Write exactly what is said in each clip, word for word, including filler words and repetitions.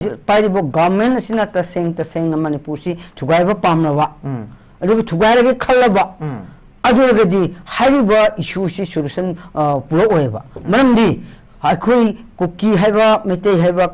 ꯍꯧꯖꯤꯛ ꯄꯥꯏꯔꯤꯕ ꯒꯣꯔꯃꯦꯟ ꯑꯁꯤꯅ ꯇꯁꯦꯡ ꯇꯁꯦꯡꯅ ꯃꯅꯤꯄꯨꯔꯁꯤ ꯊꯨꯒꯥꯏꯕ ꯄꯥꯝꯂꯕ, ꯎꯝ ꯑꯗꯨꯒ ꯊꯨꯒꯥꯏꯔꯒꯦ ꯈꯜꯂꯕ, ꯎꯝ ꯑꯗꯨ ꯑꯣꯏꯔꯒꯗꯤ ꯍꯥꯏꯔꯤꯕ ꯏꯁꯨꯁꯤ ꯁꯣꯂꯨꯁꯟ ꯄꯨꯔꯛꯑꯣꯏꯕ꯫ ꯃꯔꯝꯗꯤ ꯑꯩꯈꯣꯏ ꯀꯨꯀꯤ ꯍꯥꯏꯕ, ꯃꯩꯇꯩ ꯍꯥꯏꯕ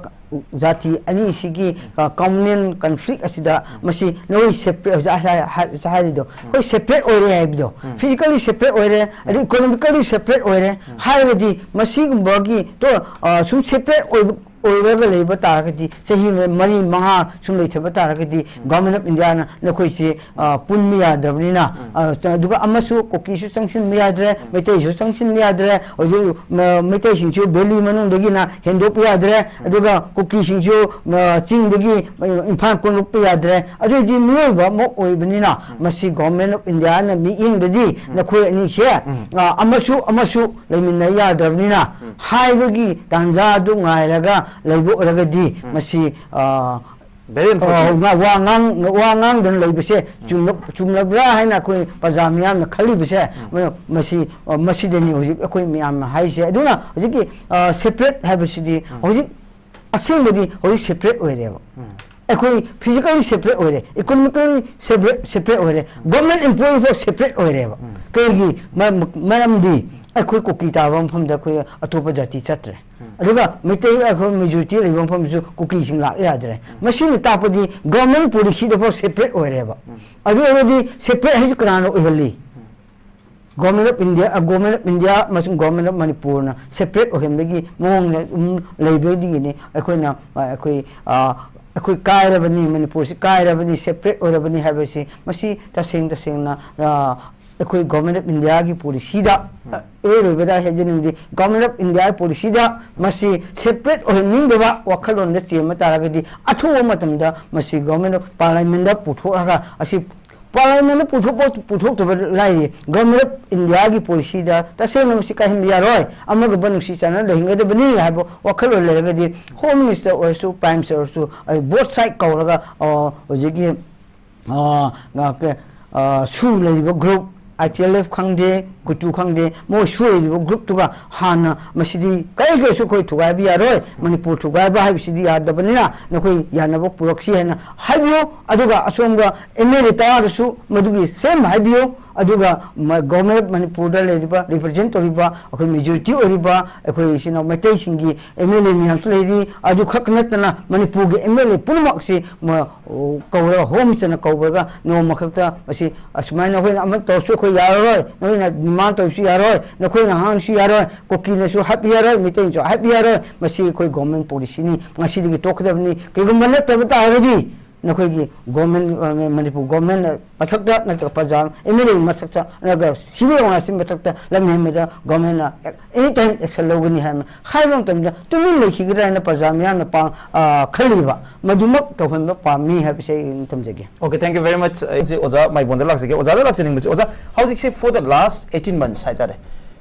ꯖꯥꯇꯤ ꯑꯅꯤꯁꯤꯒꯤ ꯀꯃꯨꯅꯦꯜ ꯀꯟꯐ꯭ꯂꯤꯛ ꯑꯁꯤꯗ ꯃꯁꯤ ꯅꯣꯏ ꯁꯦꯄꯔꯦꯠ, ꯍꯧꯖꯤꯛ ꯍꯥꯏ- ꯍꯥꯏ- ꯍꯧꯖꯤꯛ ꯍꯥꯏꯔꯤꯗꯣ ꯑꯩꯈꯣꯏ ꯁꯦꯄꯔꯦꯠ ꯑꯣꯏꯔꯦ ꯍꯥꯏꯕꯗꯣ, ꯐꯤꯖꯤꯀꯦꯜꯂꯤ ꯁꯦꯄꯔꯦꯠ ꯑꯣꯏꯔꯦ, ꯑꯗꯩ ꯏꯀꯣꯅꯣꯃꯤꯀꯦꯜꯂꯤ ꯁꯦꯄꯔꯦꯠ ꯑꯣꯏꯔꯦ ꯍꯥꯏꯔꯒꯗꯤ ꯃꯁꯤꯒꯨꯝꯕꯒꯤ ꯇꯣ ꯑ, ꯁꯨꯝ ꯁꯦꯄꯔꯦꯠ ꯑꯣꯏꯕ ꯑꯣꯏꯔꯒ ꯂꯩꯕ ꯇꯥꯔꯒꯗꯤ, ꯆꯍꯤ ꯃꯔꯤ ꯃꯉꯥ ꯁꯨꯝ ꯂꯩꯊꯕ ꯇꯥꯔꯒꯗꯤ, ꯒꯣꯔꯃꯦꯟ ꯑꯣꯐ ꯏꯟꯗꯤꯌꯥꯅ ꯅꯈꯣꯏꯁꯦ ꯑ, ꯄꯨꯟꯕ ꯌꯥꯗ꯭ꯔꯕꯅꯤꯅ, ꯑ, ꯆ- ꯑꯗꯨꯒ ꯑꯃꯁꯨ ꯀꯨꯀꯤꯁꯨ ꯆꯪꯁꯤꯟꯕ ꯌꯥꯗ꯭ꯔꯦ, ꯃꯩꯇꯩꯁꯨ ꯆꯪꯁꯤꯟꯕ ꯌꯥꯗ꯭ꯔꯦ, ꯍꯧꯖꯤꯛ ꯃ- ꯃꯩꯇꯩꯁꯤꯡꯁꯨ ꯚꯦꯂꯤ ꯃꯅꯨꯡꯗꯒꯤꯅ ꯍꯦꯟꯗꯣꯛꯄ ꯌꯥꯗ꯭ꯔꯦ, ꯑꯗꯨꯒ ꯀꯨꯀꯤꯁꯤꯡꯁꯨ ꯑ, ꯆꯤꯡꯗꯒꯤ ꯏꯝꯐꯥꯜ ꯀꯣꯟꯂꯛꯄ ꯌꯥꯗ꯭ꯔꯦ꯫ ꯑꯗꯨꯑꯣꯏꯗꯤ ꯃꯤꯑꯣꯏꯕ ꯑꯃ ꯑꯣꯏꯕꯅꯤꯅ ꯃꯁꯤ ꯒꯣꯔꯃꯦꯟ ꯑꯣꯐ ꯏꯟꯗꯤꯌꯥꯅ ꯃꯤꯠꯌꯦꯡꯗꯗꯤ ꯅꯈꯣꯏ ꯑꯅꯤꯁꯦ ꯑ, ꯑꯃꯁꯨ ꯑꯃꯁꯨ ꯂꯩꯃꯤꯟꯅ ꯌꯥꯗ꯭ꯔꯕꯅꯤꯅ ꯍꯥꯏꯕꯒꯤ ꯇꯥꯟꯖꯥꯗꯨ ꯉꯥꯏꯔꯒ ꯂꯩꯕ ꯑꯣꯏꯔꯒꯗꯤ ꯃꯁꯤ ꯑ, very ꯑ, unfortunate. ꯉ- ꯋꯥ ꯉꯥꯡ- ꯋꯥ ꯉꯥꯡꯗꯅ ꯂꯩꯕꯁꯦ ꯆꯨꯝꯂ- ꯆꯨꯝꯂꯕ꯭ꯔꯥ ꯍꯥꯏꯅ ꯑꯩꯈꯣꯏ ꯄ꯭ꯔꯖꯥ ꯃꯤꯌꯥꯝꯅ ꯈꯜꯂꯤꯕꯁꯦ, ꯃ- ꯃꯁꯤ ꯑ, ꯃꯁꯤꯗꯅꯤ ꯍꯧꯖꯤꯛ ꯑꯩꯈꯣꯏ ꯃꯌꯥꯝꯅ ꯍꯥꯏꯔꯤꯁꯦ꯫ ꯑꯗꯨꯅ ꯍꯧꯖꯤꯛꯀꯤ ꯁꯦꯄꯔꯦꯠ ꯍꯥꯏꯕꯁꯤꯗꯤ ꯍꯧꯖꯤꯛ ꯑꯁꯦꯡꯕꯗꯤ ꯍꯧꯖꯤꯛ ꯁꯦꯄꯔꯦꯠ ꯑꯣꯏꯔꯦꯕ꯫ ꯑꯩꯈꯣꯏ ꯐꯤꯖꯤꯀꯦꯜꯂꯤ ꯁꯦꯄꯔꯦꯠ ꯑꯣꯏꯔꯦ, ꯏꯀꯣꯅꯣꯃꯤꯀꯦꯜꯂꯤ ꯁꯦꯄꯔꯦꯠ ꯑꯣꯏꯔꯦ, ꯒꯣꯔꯃꯦꯟ ꯏꯝꯄ꯭ꯂꯣꯌꯤ ꯐꯥꯎ ꯁꯦꯄꯔꯦꯠ ꯑꯣꯏꯔꯦꯕ꯫ ꯀꯩꯒꯤ ꯃ- ꯃꯔꯝꯗꯤ ꯑꯩꯈꯣꯏ ꯀꯨꯀꯤ ꯇꯥꯕ ꯃꯐꯝꯗ ꯑꯩꯈꯣꯏ ꯑꯇꯣꯞꯄ ꯖꯥꯇꯤ ꯆꯠꯇ꯭ꯔꯦ꯫ ꯑꯗꯨꯒ ꯃꯩꯇꯩ ꯑꯩꯈꯣꯏ ꯃꯦꯖꯣꯔꯤꯇꯤ ꯂꯩꯕ ꯃꯐꯝꯗꯁꯨ ꯀꯨꯀꯤꯁꯤꯡ ꯂꯥꯛ ꯌꯥꯗ꯭ꯔꯦ꯫ ꯃꯁꯤꯅ ꯇꯥꯛꯄꯗꯤ ꯒꯣꯔꯃꯦꯟ ꯄꯣꯂꯤꯁꯤꯗ ꯐꯥꯎ ꯁꯦꯄꯔꯦꯠ ꯑꯣꯏꯔꯦꯕ꯫ ꯑꯗꯨ ꯑꯣꯏꯔꯗꯤ ꯁꯦꯄꯔꯦꯠ ꯍꯥꯏꯁꯤ ꯀꯅꯥꯅ ꯑꯣꯏꯍꯜꯂꯤ? Government of India, government of India ꯑꯃꯁꯨꯡ ꯒꯣꯔꯃꯦꯟ ꯑꯣꯐ ꯃꯅꯤꯄꯨꯔꯅ ꯁꯦꯄꯔꯦꯠ ꯑꯣꯏꯍꯟꯕꯒꯤ ꯃꯑꯣꯡꯗ ꯑꯗꯨꯝ ꯂꯩꯕꯗꯒꯤꯅꯤ ꯑꯩꯈꯣꯏꯅ, ꯑ, ꯑꯩꯈꯣꯏ, ꯑ, ꯑꯩꯈꯣꯏ ꯀꯥꯏꯔꯕꯅꯤ, ꯃꯅꯤꯄꯨꯔꯁꯤ ꯀꯥꯏꯔꯕꯅꯤ, ꯁꯦꯄꯔꯦꯠ ꯑꯣꯏꯔꯕꯅꯤ ꯍꯥꯏꯕꯁꯤ ꯃꯁꯤ ꯇꯁꯦꯡ ꯇꯁꯦꯡꯅ, ꯑ, ꯑꯩꯈꯣꯏ ꯒꯣꯔꯃꯦꯟ ꯑꯣꯐ ꯏꯟꯗꯤꯌꯥꯒꯤ ꯄꯣꯂꯤꯁꯤꯗ, ꯑ, ꯏꯔꯣꯏ ꯂꯣꯏꯕꯗ ꯍꯥꯏꯖꯅꯤꯡꯕꯗꯤ ꯒꯣꯔꯃꯦꯟ ꯑꯣꯐ ꯏꯟꯗꯤꯌꯥꯒꯤ ꯄꯣꯂꯤꯁꯤꯗ ꯃꯁꯤ ꯁꯦꯄꯔꯦꯠ ꯑꯣꯏꯍꯟꯅꯤꯡꯗꯕ ꯋꯥꯈꯜꯂꯣꯟꯗ ꯆꯦꯟꯕ ꯇꯥꯔꯒꯗꯤ ꯑꯊꯨꯕ ꯃꯇꯝꯗ ꯃꯁꯤ ꯒꯣꯔꯃꯦꯟ ꯑꯣꯐ ꯄꯥꯔꯂꯥꯃꯦꯟꯗ ꯄꯨꯊꯣꯛꯑꯒ ꯑꯁꯤ ꯄꯥꯔꯂꯥꯃꯦꯟꯗ ꯄꯨꯊꯣꯛꯄ, ꯄꯨꯊꯣꯛꯇꯕ ꯂꯥꯏꯔꯤ, ꯒꯣꯔꯃꯦꯟ ꯑꯣꯐ ꯏꯟꯗꯤꯌꯥꯒꯤ ꯄꯣꯂꯤꯁꯤꯗ ꯇꯁꯦꯡꯅ ꯃꯁꯤ ꯀꯥꯏꯍꯟꯕ ꯌꯥꯔꯣꯏ, ꯑꯃꯒ ꯑꯃ ꯅꯨꯡꯁꯤ ꯆꯥꯟꯅꯅ ꯂꯩꯍꯟꯒꯗꯕꯅꯤ ꯍꯥꯏꯕ ꯋꯥꯈꯜꯂꯣꯟ ꯂꯩꯔꯒꯗꯤ ꯍꯣꯝ ꯃꯤꯅꯤꯁꯇꯔ ꯑꯣꯏꯔꯁꯨ, ꯄ꯭ꯔꯥꯏꯝ ꯃꯤꯅꯤꯁꯇꯔ ꯑꯣꯏꯔꯁꯨ, ꯑꯩ ꯕꯣꯠ ꯁꯥꯏꯠ ꯀꯧꯔꯒ, ꯑ, ꯍꯧꯖꯤꯛꯀꯤ, ꯑ, ꯉ- ꯀ- ꯑ, ꯁꯨ ꯂꯩꯔꯤꯕ ꯒ꯭ꯔꯨꯞ, ꯑꯥꯏ ꯇꯤ ꯑꯦꯜ ꯑꯦꯐ ꯈꯪꯗꯦ, ꯀꯨꯇꯨ ꯈꯪꯗꯦ, ꯃꯣꯏ ꯁꯣꯏꯔꯤꯕ ꯒ꯭ꯔꯨꯞꯇꯨꯒ ꯍꯥꯟꯅ ꯃꯁꯤꯗꯤ ꯀꯔꯤ ꯀꯔꯤꯁꯨ ꯑꯩꯈꯣꯏ ꯊꯨꯒꯥꯏꯕ ꯌꯥꯔꯣꯏ, ꯃꯅꯤꯄꯨꯔ ꯊꯨꯒꯥꯏꯕ ꯍꯥꯏꯕꯁꯤꯗꯤ ꯌꯥꯗꯕꯅꯤꯅ ꯅꯈꯣꯏ ꯌꯥꯅꯕ ꯄꯨꯔꯛꯁꯤ ꯍꯥꯏꯅ ꯍꯥꯏꯕꯤꯌꯨ꯫ ꯑꯗꯨꯒ ꯑꯁꯣꯝꯒ ꯑꯦꯝ ꯑꯦꯜ ꯑꯦ ꯇꯔꯥꯗꯁꯨ ꯃꯗꯨꯒꯤ ꯁꯦꯝ ꯍꯥꯏꯕꯤꯌꯨ꯫ ꯑꯗꯨꯒ ꯃ-, ꯒꯣꯚꯔꯟꯃꯦꯟꯠ ꯃꯅꯤꯄꯨꯔꯗ ꯂꯩꯔꯤꯕ, ꯔꯤꯄ꯭ꯔꯖꯦꯟꯠ ꯇꯧꯔꯤꯕ ꯑꯩꯈꯣꯏ ꯃꯦꯖꯣꯔꯤꯇꯤ ꯑꯣꯏꯔꯤꯕ ꯑꯩꯈꯣꯏ ꯏꯆꯤꯟ ꯏꯅꯥꯎ ꯃꯩꯇꯩꯁꯤꯡꯒꯤ ꯑꯦꯝ ꯑꯦꯜ ꯑꯦ ꯃꯌꯥꯝꯁꯨ ꯂꯩꯔꯤ꯫ ꯑꯗꯨ ꯈꯛ ꯅꯠꯇꯅ ꯃꯅꯤꯄꯨꯔꯒꯤ ꯑꯦꯝ ꯑꯦꯜ ꯑꯦ ꯄꯨꯝꯅꯃꯛꯁꯤ ꯃ-, ꯀꯧꯔꯒ, ꯍꯣꯝ ꯆꯟꯅ ꯀꯧꯔꯒ ꯅꯣꯡꯃ ꯈꯛꯇ ꯃꯁꯤ ꯑꯁꯨꯃꯥꯏꯅ ꯑꯩꯈꯣꯏꯅ ꯑꯃ ꯇꯧꯔꯁꯨ ꯑꯩꯈꯣꯏ ꯌꯥꯔꯔꯣꯏ, ꯅꯈꯣꯏꯅ ꯗꯤꯃꯥꯟ ꯇꯧꯔꯁꯨ ꯌꯥꯔꯣꯏ, ꯅꯈꯣꯏꯅ ꯍꯥꯡꯁꯨ ꯌꯥꯔꯣꯏ, ꯀꯨꯀꯤꯅꯁꯨ ꯍꯥꯠꯄ ꯌꯥꯔꯣꯏ, ꯃꯩꯇꯩꯅꯁꯨ ꯍꯥꯠꯄ ꯌꯥꯔꯣꯏ, ꯃꯁꯤ ꯑꯩꯈꯣꯏ ꯒꯣꯚꯔꯟꯃꯦꯟꯠ ꯄꯣꯂꯤꯁꯤꯅꯤ, ꯉꯁꯤꯗꯒꯤ ꯇꯣꯛꯀꯗꯕꯅꯤ꯫ ꯀꯩꯒꯨꯝꯕ ꯅꯠꯇꯕ ꯇꯥꯔꯒꯗꯤ ꯅꯈꯣꯏꯒꯤ ꯒꯣꯚꯔꯟꯃꯦꯟꯠ, ꯑ, ꯃꯅꯤꯄꯨꯔ ꯒꯣꯚꯔꯟꯃꯦꯟꯠ ꯃꯊꯛꯇ ꯅꯠꯇ꯭ꯔꯒ ꯄ꯭ꯔꯖꯥ, ꯑꯦꯝ ꯑꯦꯜ ꯑꯦ ꯃꯊꯛꯇ ꯅꯠꯇ꯭ꯔꯒ ꯁꯤꯚꯤꯜ ꯑꯣꯔꯒꯅꯥꯏꯖꯦꯁꯟ ꯃꯊꯛꯇ ꯂꯝ ꯍꯦꯟꯕꯗ ꯒꯣꯚꯔꯟꯃꯦꯟꯠꯅ ꯑꯦꯅꯤ ꯇꯥꯏꯝ ꯑꯦꯛꯁꯟ ꯂꯧꯒꯅꯤ ꯍꯥꯏꯅ ꯍꯥꯏꯕ ꯃꯇꯝꯗ ꯇꯨꯃꯤꯟ ꯂꯩꯈꯤꯒꯗ꯭ꯔꯥ ꯍꯥꯏꯅ ꯄ꯭ꯔꯖꯥ ꯃꯤꯌꯥꯝꯅ ꯄꯥꯝ-, ꯑ, ꯈꯜꯂꯤꯕ, ꯃꯗꯨꯃꯛ ꯇꯧꯍꯟꯕ ꯄꯥꯝꯃꯤ ꯍꯥꯏꯕꯁꯦ ꯑꯩ ꯑꯗꯨꯝ ꯊꯝꯖꯒꯦ꯫ Okay, thank you very much. ꯑꯩꯁꯦ ꯑꯣꯖꯥ ꯃꯥꯏꯕꯣꯟꯗ ꯂꯥꯛꯆꯒꯦ꯫ ꯑꯣꯖꯥꯗ ꯂꯥꯛꯆꯅꯤꯡꯕꯁꯦ, ꯑꯣꯖꯥ, ꯍꯧꯖꯤꯛꯁꯦ for the last eighteen months ꯍꯥꯏꯇꯥꯔꯦ,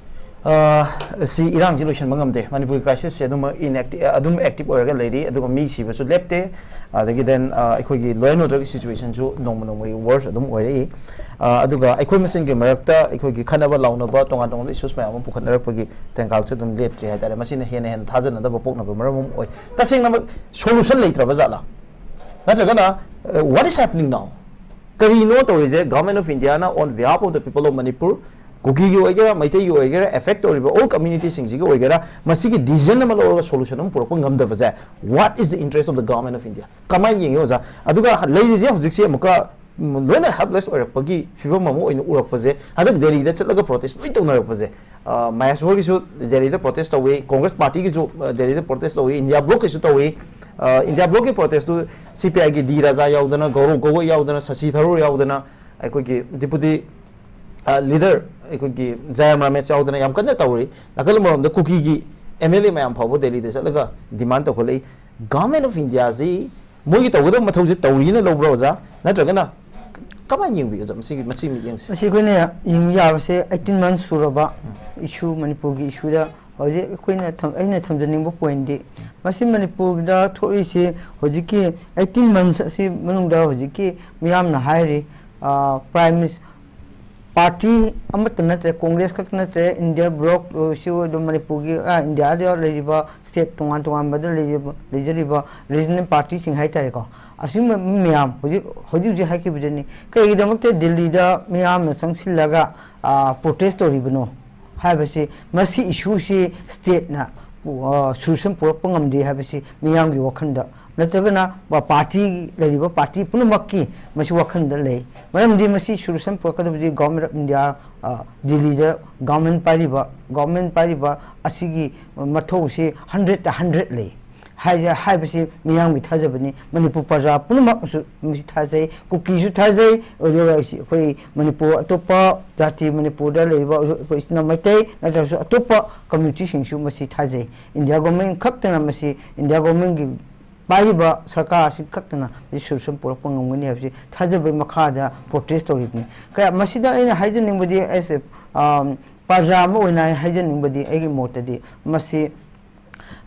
ꯑ, ꯁꯤ ꯏꯔꯥꯡꯁꯤ ꯂꯣꯏꯁꯤꯟꯕ ꯉꯝꯗꯦ꯫ ꯃꯅꯤꯄꯨꯔꯒꯤ crisis ꯁꯦ ꯑꯗꯨꯝ inacti-, ꯑꯗꯨꯝ active ꯑꯣꯏꯔꯒ ꯂꯩꯔꯤ, ꯑꯗꯨꯒ ꯃꯤ ꯁꯤꯕꯁꯨ ꯂꯦꯞꯇꯦ꯫ ꯑꯗꯒꯤ then, ꯑ, ꯑꯩꯈꯣꯏꯒꯤ law and order ꯒꯤ situation ꯁꯨ ꯅꯣꯡꯃ ꯅꯣꯡꯃꯒꯤ worse ꯑꯗꯨꯝ ꯑꯣꯏꯔꯛꯏ꯫ ꯑ, ꯑꯗꯨꯒ ꯑꯩꯈꯣꯏ ꯃꯁꯦꯟꯒꯤ ꯃꯔꯛꯇ ꯑꯩꯈꯣꯏꯒꯤ ꯈꯠꯅꯕ ꯂꯥꯎꯅꯕ, ꯇꯣꯉꯥꯟ ꯇꯣꯉꯥꯟꯕ issues ꯃꯌꯥꯝ ꯑꯃ ꯄꯨꯈꯠꯅꯔꯛꯄꯒꯤ ꯇꯦꯡꯀꯥꯜꯁꯨ ꯑꯗꯨꯝ ꯂꯦꯞꯇ꯭ꯔꯤ ꯍꯥꯏꯇꯥꯔꯦ꯫ ꯃꯁꯤꯅ ꯍꯦꯟꯅ ꯍꯦꯟꯅ ꯊꯥꯖꯅꯗꯕ ꯄꯣꯛꯅꯕ ꯃꯔꯝ ꯑꯃ ꯑꯣꯏ꯫ ꯇꯁꯦꯡꯅꯃꯛ solution ꯂꯩꯇ꯭ꯔꯕ ꯖꯥꯠꯂꯥ? ꯅꯠꯇ꯭ꯔꯒꯅ, ꯑ, what is happening now? ꯀꯔꯤꯅꯣ ꯇꯧꯔꯤꯁꯦ? Government of India ꯅ on behalf of the people of Manipur, ꯀꯨꯀꯤꯒꯤ ꯑꯣꯏꯒꯦꯔꯥ, ꯃꯩꯇꯩꯒꯤ ꯑꯣꯏꯒꯦꯔꯥ, affect ꯇꯧꯔꯤꯕ all community ꯁꯤꯡꯁꯤꯒꯤ ꯑꯣꯏꯒꯦꯔꯥ, ꯃꯁꯤꯒꯤ decision ꯑꯃ ꯂꯧꯔꯒ solution ꯑꯃ ꯄꯨꯔꯛꯄ ꯉꯝꯗꯕꯁꯦ, what is the interest of the Government of India? ꯀꯃꯥꯏꯅ ꯌꯦꯡꯉꯤ ꯑꯣꯖꯥ? ꯑꯗꯨꯒ ꯂꯩꯔꯤꯁꯦ ꯍꯧꯖꯤꯛꯁꯦ ꯑꯃꯨꯛꯀ, ꯎꯝ, ꯂꯣꯏꯅ helpless ꯑꯣꯏꯔꯛꯄꯒꯤ ꯐꯤꯕꯝ ꯑꯃ ꯑꯣꯏꯅ ꯎꯔꯛꯄꯁꯦ, ꯍꯟꯗꯛ ꯗꯦꯜꯂꯤꯗ ꯆꯠꯂꯒ protest ꯂꯣꯏ ꯇꯧꯅꯔꯛꯄꯁꯦ, ꯑ, ꯃꯍꯦꯁ ꯍꯣꯏꯒꯤꯁꯨ ꯗꯦꯜꯂꯤꯗ protest ꯇꯧꯏ, Congress Party ꯒꯤꯁꯨ, ꯑ, ꯗꯦꯜꯂꯤꯗ protest ꯇꯧꯏ, India Bloc ꯀꯤꯁꯨ ꯇꯧꯏ꯫ ꯑ, India Bloc ꯀꯤ protest two C P I ꯒꯤ ꯗꯤ ꯔꯥꯖꯥ ꯌꯥꯎꯗꯅ, ꯒꯧꯔꯕ ꯒꯣꯒꯣꯏ ꯌꯥꯎꯗꯅ, ꯁꯁꯤ ꯊꯔꯨꯔ ꯌꯥꯎꯗꯅ, ꯑꯩꯈꯣꯏꯒꯤ deputy, ꯑ, leader ꯑꯩꯈꯣꯏꯒꯤ ꯖꯥꯌꯝ ꯔꯥꯃꯦꯁ ꯌꯥꯎꯗꯅ ꯌꯥꯝ ꯀꯟꯅ ꯇꯧꯔꯤ꯫ ꯅꯥꯀꯜ ꯑꯃꯔꯣꯝꯗ ꯀꯨꯀꯤꯒꯤ M L A ꯃꯌꯥꯝ ꯐꯥꯎꯕ ꯗꯦꯜꯂꯤꯗ ꯆꯠꯂꯒ demand ꯇꯧꯈꯠꯂꯛꯏ꯫ Government of India ꯁꯤ ꯃꯣꯏꯒꯤ ꯇꯧꯒꯗꯕ ꯃꯊꯧꯁꯦ ꯇꯧꯔꯤꯅ ꯂꯧꯕ꯭ꯔꯥ ꯑꯣꯖꯥ? ꯅꯠꯇ꯭ꯔꯒꯅ ꯀꯃꯥꯏꯅ ꯌꯦꯡꯕꯤ ꯑꯣꯖꯥ ꯃꯁꯤꯒꯤ, ꯃꯁꯤꯒꯤ ꯃꯤꯠꯌꯦꯡꯁꯦ? ꯃꯁꯤ ꯑꯩꯈꯣꯏꯅ ꯌꯦꯡꯕ ꯌꯥꯕꯁꯦ eighteen months ꯁꯨꯔꯕ issue, ꯃꯅꯤꯄꯨꯔꯒꯤ issue ꯗ ꯍꯧꯖꯤꯛ ꯑꯩꯈꯣꯏꯅ ꯊꯝ-, ꯑꯩꯅ ꯊꯝꯖꯅꯤꯡꯕ point ꯗꯤ, ꯃꯁꯤ ꯃꯅꯤꯄꯨꯔꯗ ꯊꯣꯛꯏꯁꯤ ꯍꯧꯖꯤꯛꯀꯤ eighteen months ꯑꯁꯤ ꯃꯅꯨꯡꯗ ꯍꯧꯖꯤꯛꯀꯤ ꯃꯤꯌꯥꯝꯅ ꯍꯥꯏꯔꯤ, ꯑ, Prime Minister, ꯄꯥꯔꯇꯤ ꯑꯃꯠꯇ ꯅꯠꯇ꯭ꯔꯦ, ꯀꯣꯡꯒ꯭ꯔꯦꯁ ꯈꯛꯇ ꯅꯠꯇ꯭ꯔꯦ, ꯏꯟꯗꯤꯌꯥ ꯕ꯭ꯂꯣꯛ, ꯑ, ꯁꯤ ꯑꯣꯏꯔꯣ, ꯃꯅꯤꯄꯨꯔꯒꯤ, ꯑ, ꯏꯟꯗꯤꯌꯥꯗ ꯂꯩꯔꯤꯕ ꯁ꯭ꯇꯦꯠ ꯇꯣꯉꯥꯟ ꯇꯣꯉꯥꯟꯕꯗ ꯂꯩꯔꯤꯕ, ꯂꯩꯖꯔꯤꯕ ꯔꯤꯖꯅꯦꯜ ꯄꯥꯔꯇꯤꯁꯤꯡ ꯍꯥꯏꯇꯥꯔꯦꯀꯣ, ꯑꯁꯤꯒꯨꯝꯕ ꯃꯌꯥꯝ ꯍꯧꯖꯤꯛ, ꯍꯧꯖꯤꯛ ꯍꯧꯖꯤꯛ ꯍꯥꯏꯈꯤꯕꯗꯨꯅꯤ꯫ ꯀꯩꯒꯤꯗꯃꯛꯇ ꯗꯤꯜꯂꯤꯗ ꯃꯤꯌꯥꯝꯅ ꯆꯪꯁꯤꯜꯂꯒ, ꯑ, ꯄ꯭ꯔꯣꯇꯦꯁ ꯇꯧꯔꯤꯕꯅꯣ ꯍꯥꯏꯕꯁꯤ, ꯃꯁꯤ ꯏꯁꯨꯁꯤ ꯁ꯭ꯇꯦꯠꯅ, ꯑ, ꯁꯣꯂꯨꯁꯟ ꯄꯨꯔꯛꯄ ꯉꯝꯗꯦ ꯍꯥꯏꯕꯁꯤ ꯃꯤꯌꯥꯝꯒꯤ ꯋꯥꯈꯜꯗ, ꯅꯠꯇ꯭ꯔꯒꯅ ꯄꯥꯔꯇꯤ, ꯂꯩꯔꯤꯕ ꯄꯥꯔꯇꯤ ꯄꯨꯝꯅꯃꯛꯀꯤ ꯃꯁꯤ ꯋꯥꯈꯜꯗ ꯂꯩ꯫ ꯃꯔꯝꯗꯤ ꯃꯁꯤ ꯁꯣꯂꯨꯁꯟ ꯄꯨꯔꯛꯀꯗꯕꯗꯤ ꯒꯣꯔꯃꯦꯟ ꯑꯣꯐ ꯏꯟꯗꯤꯌꯥ, ꯑ, ꯗꯤꯜꯂꯤꯗ ꯒꯣꯔꯃꯦꯟ ꯄꯥꯏꯔꯤꯕ, ꯒꯣꯔꯃꯦꯟ ꯄꯥꯏꯔꯤꯕ ꯑꯁꯤꯒꯤ ꯃꯊꯧꯁꯤ ꯍꯟꯗ꯭ꯔꯦꯠꯇ ꯍꯟꯗ꯭ꯔꯦꯠ ꯂꯩ ꯍꯥꯏꯖ-, ꯍꯥꯏꯕꯁꯤ ꯃꯤꯌꯥꯝꯒꯤ ꯊꯥꯖꯕꯅꯤ꯫ ꯃꯅꯤꯄꯨꯔ ꯄ꯭ꯔꯖꯥ ꯄꯨꯝꯅꯃꯛꯅꯁꯨ ꯃꯁꯤ ꯊꯥꯖꯩ, ꯀꯨꯀꯤꯁꯨ ꯊꯥꯖꯩ, ꯑꯗꯨꯒ ꯑꯩꯈꯣꯏ ꯃꯅꯤꯄꯨꯔ, ꯑꯇꯣꯞꯄ ꯖꯥꯇꯤ, ꯃꯅꯤꯄꯨꯔꯗ ꯂꯩꯔꯤꯕ ꯑꯩꯈꯣꯏ ꯏꯆꯤꯟ ꯏꯅꯥꯎ ꯃꯩꯇꯩ ꯅꯠꯇ꯭ꯔꯁꯨ ꯑꯇꯣꯞꯄ ꯀꯝꯃ꯭ꯌꯨꯅꯤꯇꯤꯁꯤꯡꯁꯨ ꯃꯁꯤ ꯊꯥꯖꯩ꯫ ꯏꯟꯗꯤꯌꯥ ꯒꯣꯔꯃꯦꯟ ꯈꯛꯇꯅ ꯃꯁꯤ, ꯏꯟꯗꯤꯌꯥ ꯒꯣꯔꯃꯦꯟꯒꯤ ꯄꯥꯏꯔꯤꯕ ꯁꯔꯀꯥꯔ ꯑꯁꯤ ꯈꯛꯇꯅ ꯃꯁꯤ ꯁꯣꯂꯨꯁꯟ ꯄꯨꯔꯛꯄ ꯉꯝꯒꯅꯤ ꯍꯥꯏꯕꯁꯤ ꯊꯥꯖꯕꯒꯤ ꯃꯈꯥꯗ ꯄ꯭ꯔꯣꯇꯦꯁ ꯇꯧꯔꯤꯕꯅꯤ꯫ ꯀꯌꯥ ꯃꯁꯤꯗ ꯑꯩꯅ ꯍꯥꯏꯖꯅꯤꯡꯕꯗꯤ, ꯑꯦꯁ ꯑꯦ, ꯑꯝ, ꯄ꯭ꯔꯖꯥ ꯑꯃ ꯑꯣꯏꯅ ꯑꯩ ꯍꯥꯏꯖꯅꯤꯡꯕꯗꯤ, ꯑꯩꯒꯤ ꯃꯣꯠꯇꯗꯤ ꯃꯁꯤ,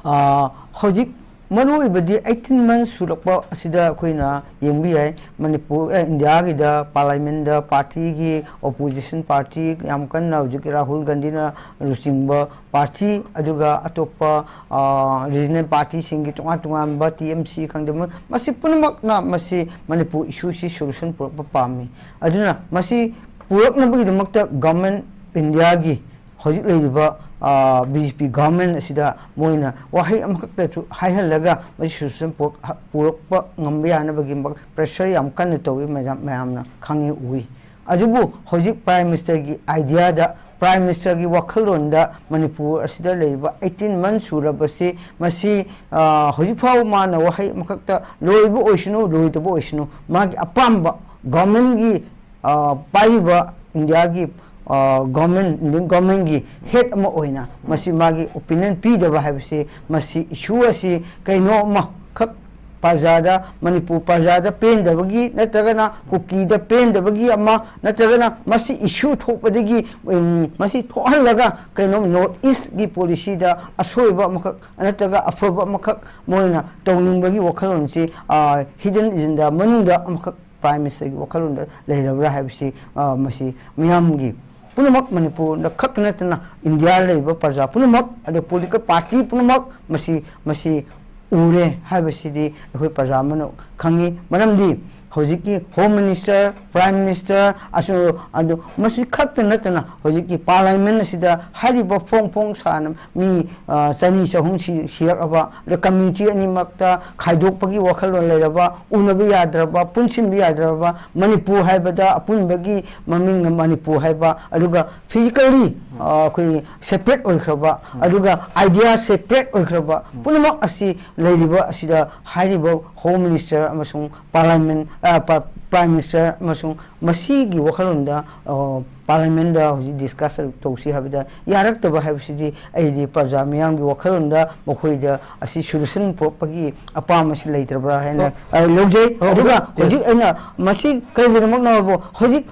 ꯑ, ꯍꯧꯖꯤꯛ ꯃꯔꯨꯑꯣꯏꯕꯗꯤ ꯑꯩꯠꯇꯤꯟ ꯃꯟꯁ ꯁꯨꯔꯛꯄ ꯑꯁꯤꯗ ꯑꯩꯈꯣꯏꯅ ꯌꯦꯡꯕ ꯌꯥꯏ꯫ ꯃꯅꯤꯄꯨꯔ, ꯑꯦ, ꯏꯟꯗꯤꯌꯥꯒꯤꯗ ꯄꯥꯔꯂꯥꯃꯦꯟꯗ ꯄꯥꯔꯇꯤꯒꯤ, ꯑꯣꯄꯣꯖꯤꯁꯟ ꯄꯥꯔꯇꯤ ꯌꯥꯝ ꯀꯟꯅ ꯍꯧꯖꯤꯛ ꯔꯥꯍꯨꯜ ꯒꯥꯟꯙꯤꯅ ꯂꯨꯆꯤꯡꯕ ꯄꯥꯔꯇꯤ, ꯑꯗꯨꯒ ꯑꯇꯣꯞꯄ, ꯑ, ꯔꯤꯖꯅꯦꯜ ꯄꯥꯔꯇꯤꯁꯤꯡꯒꯤ ꯇꯣꯉꯥꯟ ꯇꯣꯉꯥꯟꯕ ꯇꯤ ꯑꯦꯝ ꯁꯤ ꯈꯪꯗꯦ, ꯃꯣꯏ ꯃꯁꯤ ꯄꯨꯝꯅꯃꯛꯅ ꯃꯁꯤ ꯃꯅꯤꯄꯨꯔ ꯏꯁꯨꯁꯤ ꯁꯣꯂꯨꯁꯟ ꯄꯨꯔꯛꯄ ꯄꯥꯝꯃꯤ꯫ ꯑꯗꯨꯅ ꯃꯁꯤ ꯄꯨꯔꯛꯅꯕꯒꯤꯗꯃꯛꯇ ꯒꯚꯔꯟꯃꯦꯟ ꯏꯟꯗꯤꯌꯥꯒꯤ ꯍꯧꯖꯤꯛ ꯂꯩꯔꯤꯕ, ꯑ, ꯕꯤ ꯖꯦ ꯄꯤ ꯒꯚꯔꯟꯃꯦꯟ ꯑꯁꯤꯗ ꯃꯣꯏꯅ ꯋꯥꯍꯩ ꯑꯃꯈꯛꯇꯁꯨ ꯍꯥꯏꯍꯜꯂꯒ ꯃꯁꯤ ꯁꯣꯂꯨꯁꯟ ꯄꯨꯔꯛ-, ꯄꯨꯔꯛꯄ ꯉꯝꯕ ꯌꯥꯅꯕꯒꯤ ꯃ-, ꯄ꯭ꯔꯦꯁꯔ ꯌꯥꯝ ꯀꯟꯅ ꯇꯧꯏ, ꯃꯌꯥꯝ, ꯃꯌꯥꯝꯅ ꯈꯪꯉꯤ, ꯎꯏ꯫ ꯑꯗꯨꯕꯨ ꯍꯧꯖꯤꯛ ꯄ꯭ꯔꯥꯏꯝ ꯃꯤꯅꯤꯁꯇꯔꯒꯤ ꯑꯥꯏꯗꯤꯌꯥꯗ, ꯄ꯭ꯔꯥꯏꯝ ꯃꯤꯅꯤꯁꯇꯔꯒꯤ ꯋꯥꯈꯜꯂꯣꯟꯗ ꯃꯅꯤꯄꯨꯔ ꯑꯁꯤꯗ ꯂꯩꯔꯤꯕ ꯑꯩꯠꯇꯤꯟ ꯃꯟ ꯁꯨꯔꯕꯁꯤ, ꯃꯁꯤ, ꯑ, ꯍꯧꯖꯤꯛ ꯐꯥꯎꯕ ꯃꯥꯅ ꯋꯥꯍꯩ ꯑꯃꯈꯛꯇ, ꯂꯣꯏꯕ ꯑꯣꯏꯁꯅꯨ, ꯂꯣꯏꯗꯕ ꯑꯣꯏꯁꯅꯨ, ꯃꯥꯒꯤ ꯑꯄꯥꯝꯕ ꯒꯚꯔꯟꯃꯦꯟꯒꯤ, ꯑ, ꯄꯥꯏꯔꯤꯕ ꯏꯟꯗꯤꯌꯥꯒꯤ, ꯑ, ꯒꯚꯔꯟꯃꯦꯟ, ꯏꯟꯗꯤꯌꯟ ꯒꯚꯔꯟꯃꯦꯟꯒꯤ ꯍꯦꯗ ꯑꯃ ꯑꯣꯏꯅ ꯃꯁꯤ ꯃꯥꯒꯤ ꯑꯣꯄꯤꯅꯤꯌꯟ ꯄꯤꯗꯕ ꯍꯥꯏꯕꯁꯤ, ꯃꯁꯤ ꯏꯁꯨ ꯑꯁꯤ ꯀꯩꯅꯣ ꯑꯃꯈꯛ ꯄ꯭ꯔꯖꯥꯗ, ꯃꯅꯤꯄꯨꯔ ꯄ꯭ꯔꯖꯥꯗ ꯄꯦꯟꯗꯕꯒꯤ, ꯅꯠꯇ꯭ꯔꯒꯅ ꯀꯨꯀꯤꯗ ꯄꯦꯟꯗꯕꯒꯤ ꯑꯃ, ꯅꯠꯇ꯭ꯔꯒꯅ ꯃꯁꯤ ꯏꯁꯨ ꯊꯣꯛꯄꯗꯒꯤ, ꯎꯝ, ꯃꯁꯤ ꯊꯣꯛꯍꯜꯂꯒ ꯀꯩꯅꯣ ꯅꯣꯔꯠ ꯏꯁꯀꯤ ꯄꯣꯂꯤꯁꯤꯗ ꯑꯁꯣꯏꯕ ꯑꯃꯈꯛ ꯅꯠꯇ꯭ꯔꯒ ꯑꯐꯕ ꯑꯃꯈꯛ ꯃꯣꯏꯅ ꯇꯧꯅꯤꯡꯕꯒꯤ ꯋꯥꯈꯜꯂꯣꯟꯁꯤ, ꯑ, ꯍꯤꯗꯟ ꯑꯦꯖꯦꯟꯗꯥ ꯃꯅꯨꯡꯗ ꯑꯃꯈꯛ Prime Ministerꯒꯤ ꯋꯥꯈꯜꯂꯣꯟꯗ ꯂꯩꯔꯕ꯭ꯔꯥ ꯍꯥꯏꯕꯁꯤ, ꯑ, ꯃꯁꯤ ꯃꯤꯌꯥꯝꯒꯤ ꯄꯨꯝꯅꯃꯛ, ꯃꯅꯤꯄꯨꯔꯗ ꯈꯛ ꯅꯠꯇꯅ ꯏꯟꯗꯤꯌꯥꯗ ꯂꯩꯔꯤꯕ ꯄ꯭ꯔꯖꯥ ꯄꯨꯝꯅꯃꯛ, ꯑꯗꯨꯒ political party ꯄꯨꯝꯅꯃꯛ ꯃꯁꯤ, ꯃꯁꯤ ꯎꯔꯦ ꯍꯥꯏꯕꯁꯤꯗꯤ ꯑꯩꯈꯣꯏ ꯄ꯭ꯔꯖꯥ ꯑꯃꯅ ꯈꯪꯉꯤ꯫ ꯃꯔꯝꯗꯤ ꯍꯧꯖꯤꯛꯀꯤ Home Minister, Prime Minister ꯑꯁꯨ-, ꯑꯗꯨ ꯃꯁꯤ ꯈꯛꯇ ꯅꯠꯇꯅ ꯍꯧꯖꯤꯛꯀꯤ Parliament ꯑꯁꯤꯗ ꯍꯥꯏꯔꯤꯕ ꯐꯣꯡ ꯐꯣꯡ ꯁꯥꯅ ꯃꯤ, ꯑ, ꯆꯅꯤ ꯆꯍꯨꯝ ꯁꯤ-, ꯁꯤꯔꯛꯂꯕ, ꯑꯗ community ꯑꯅꯤꯃꯛꯇ ꯈꯥꯏꯗꯣꯛꯄꯒꯤ ꯋꯥꯈꯜꯂꯣꯟ ꯂꯩꯔꯕ, ꯎꯅꯕ ꯌꯥꯗ꯭ꯔꯕ, ꯄꯨꯟꯁꯤꯟꯕ ꯌꯥꯗ꯭ꯔꯕ, ꯃꯅꯤꯄꯨꯔ ꯍꯥꯏꯕꯗ ꯑꯄꯨꯟꯕꯒꯤ ꯃꯃꯤꯡꯅ ꯃꯅꯤꯄꯨꯔ ꯍꯥꯏꯕ, ꯑꯗꯨꯒ physically, ꯑ, ꯑꯩꯈꯣꯏ separate ꯑꯣꯏꯈ꯭ꯔꯕ, ꯑꯗꯨꯒ idea separate ꯑꯣꯏꯈ꯭ꯔꯕ, ꯄꯨꯝꯅꯃꯛ ꯑꯁꯤ ꯂꯩꯔꯤꯕ ꯑꯁꯤꯗ ꯍꯥꯏꯔꯤꯕ Home Minister ꯑꯃꯁꯨꯡ Parliament, ꯑ, ꯄ-, Prime Minister ꯑꯃꯁꯨꯡ ꯃꯁꯤꯒꯤ ꯋꯥꯈꯜꯂꯣꯟꯗ, ꯑ, Parliamentꯗ ꯍꯧꯖꯤꯛ discuss ꯇꯧꯁꯤ ꯍꯥꯏꯕꯗ ꯌꯥꯔꯛꯇꯕ ꯍꯥꯏꯕꯁꯤꯗꯤ ꯑꯩꯗꯤ ꯄ꯭ꯔꯖꯥ ꯃꯤꯌꯥꯝꯒꯤ ꯋꯥꯈꯜꯂꯣꯟꯗ ꯃꯈꯣꯏꯗ ꯑꯁꯤ solution ꯄꯨꯔꯛꯄꯒꯤ ꯑꯄꯥꯝꯕꯁꯤ ꯂꯩꯇ꯭ꯔꯕ꯭ꯔꯥ ꯍꯥꯏꯅ, ꯑꯣ꯫ ꯑ, ꯂꯧꯖꯩ꯫ ꯑꯣ, ꯑꯗꯨꯒ yes꯫ ꯍꯧꯖꯤꯛ ꯑꯩꯅ ꯃꯁꯤ ꯀꯔꯤꯒꯤꯗꯃꯛꯅꯣꯕꯨ ꯍꯧꯖꯤꯛ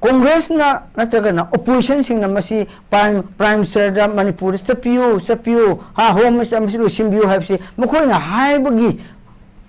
Congressꯅ ꯅꯠꯇ꯭ꯔꯒꯅ oppositionꯁꯤꯡꯅ ꯃꯁꯤ Prime, Prime Ministerꯗ ꯃꯅꯤꯄꯨꯔꯗ ꯆꯠꯄꯤꯌꯨ, ꯆꯠꯄꯤꯌꯨ, ꯍꯥ, Home Minister ꯃꯁꯤ ꯂꯣꯏꯁꯤꯟꯕꯤꯌꯨ ꯍꯥꯏꯕꯁꯤ ꯃꯈꯣꯏꯅ ꯍꯥꯏꯕꯒꯤ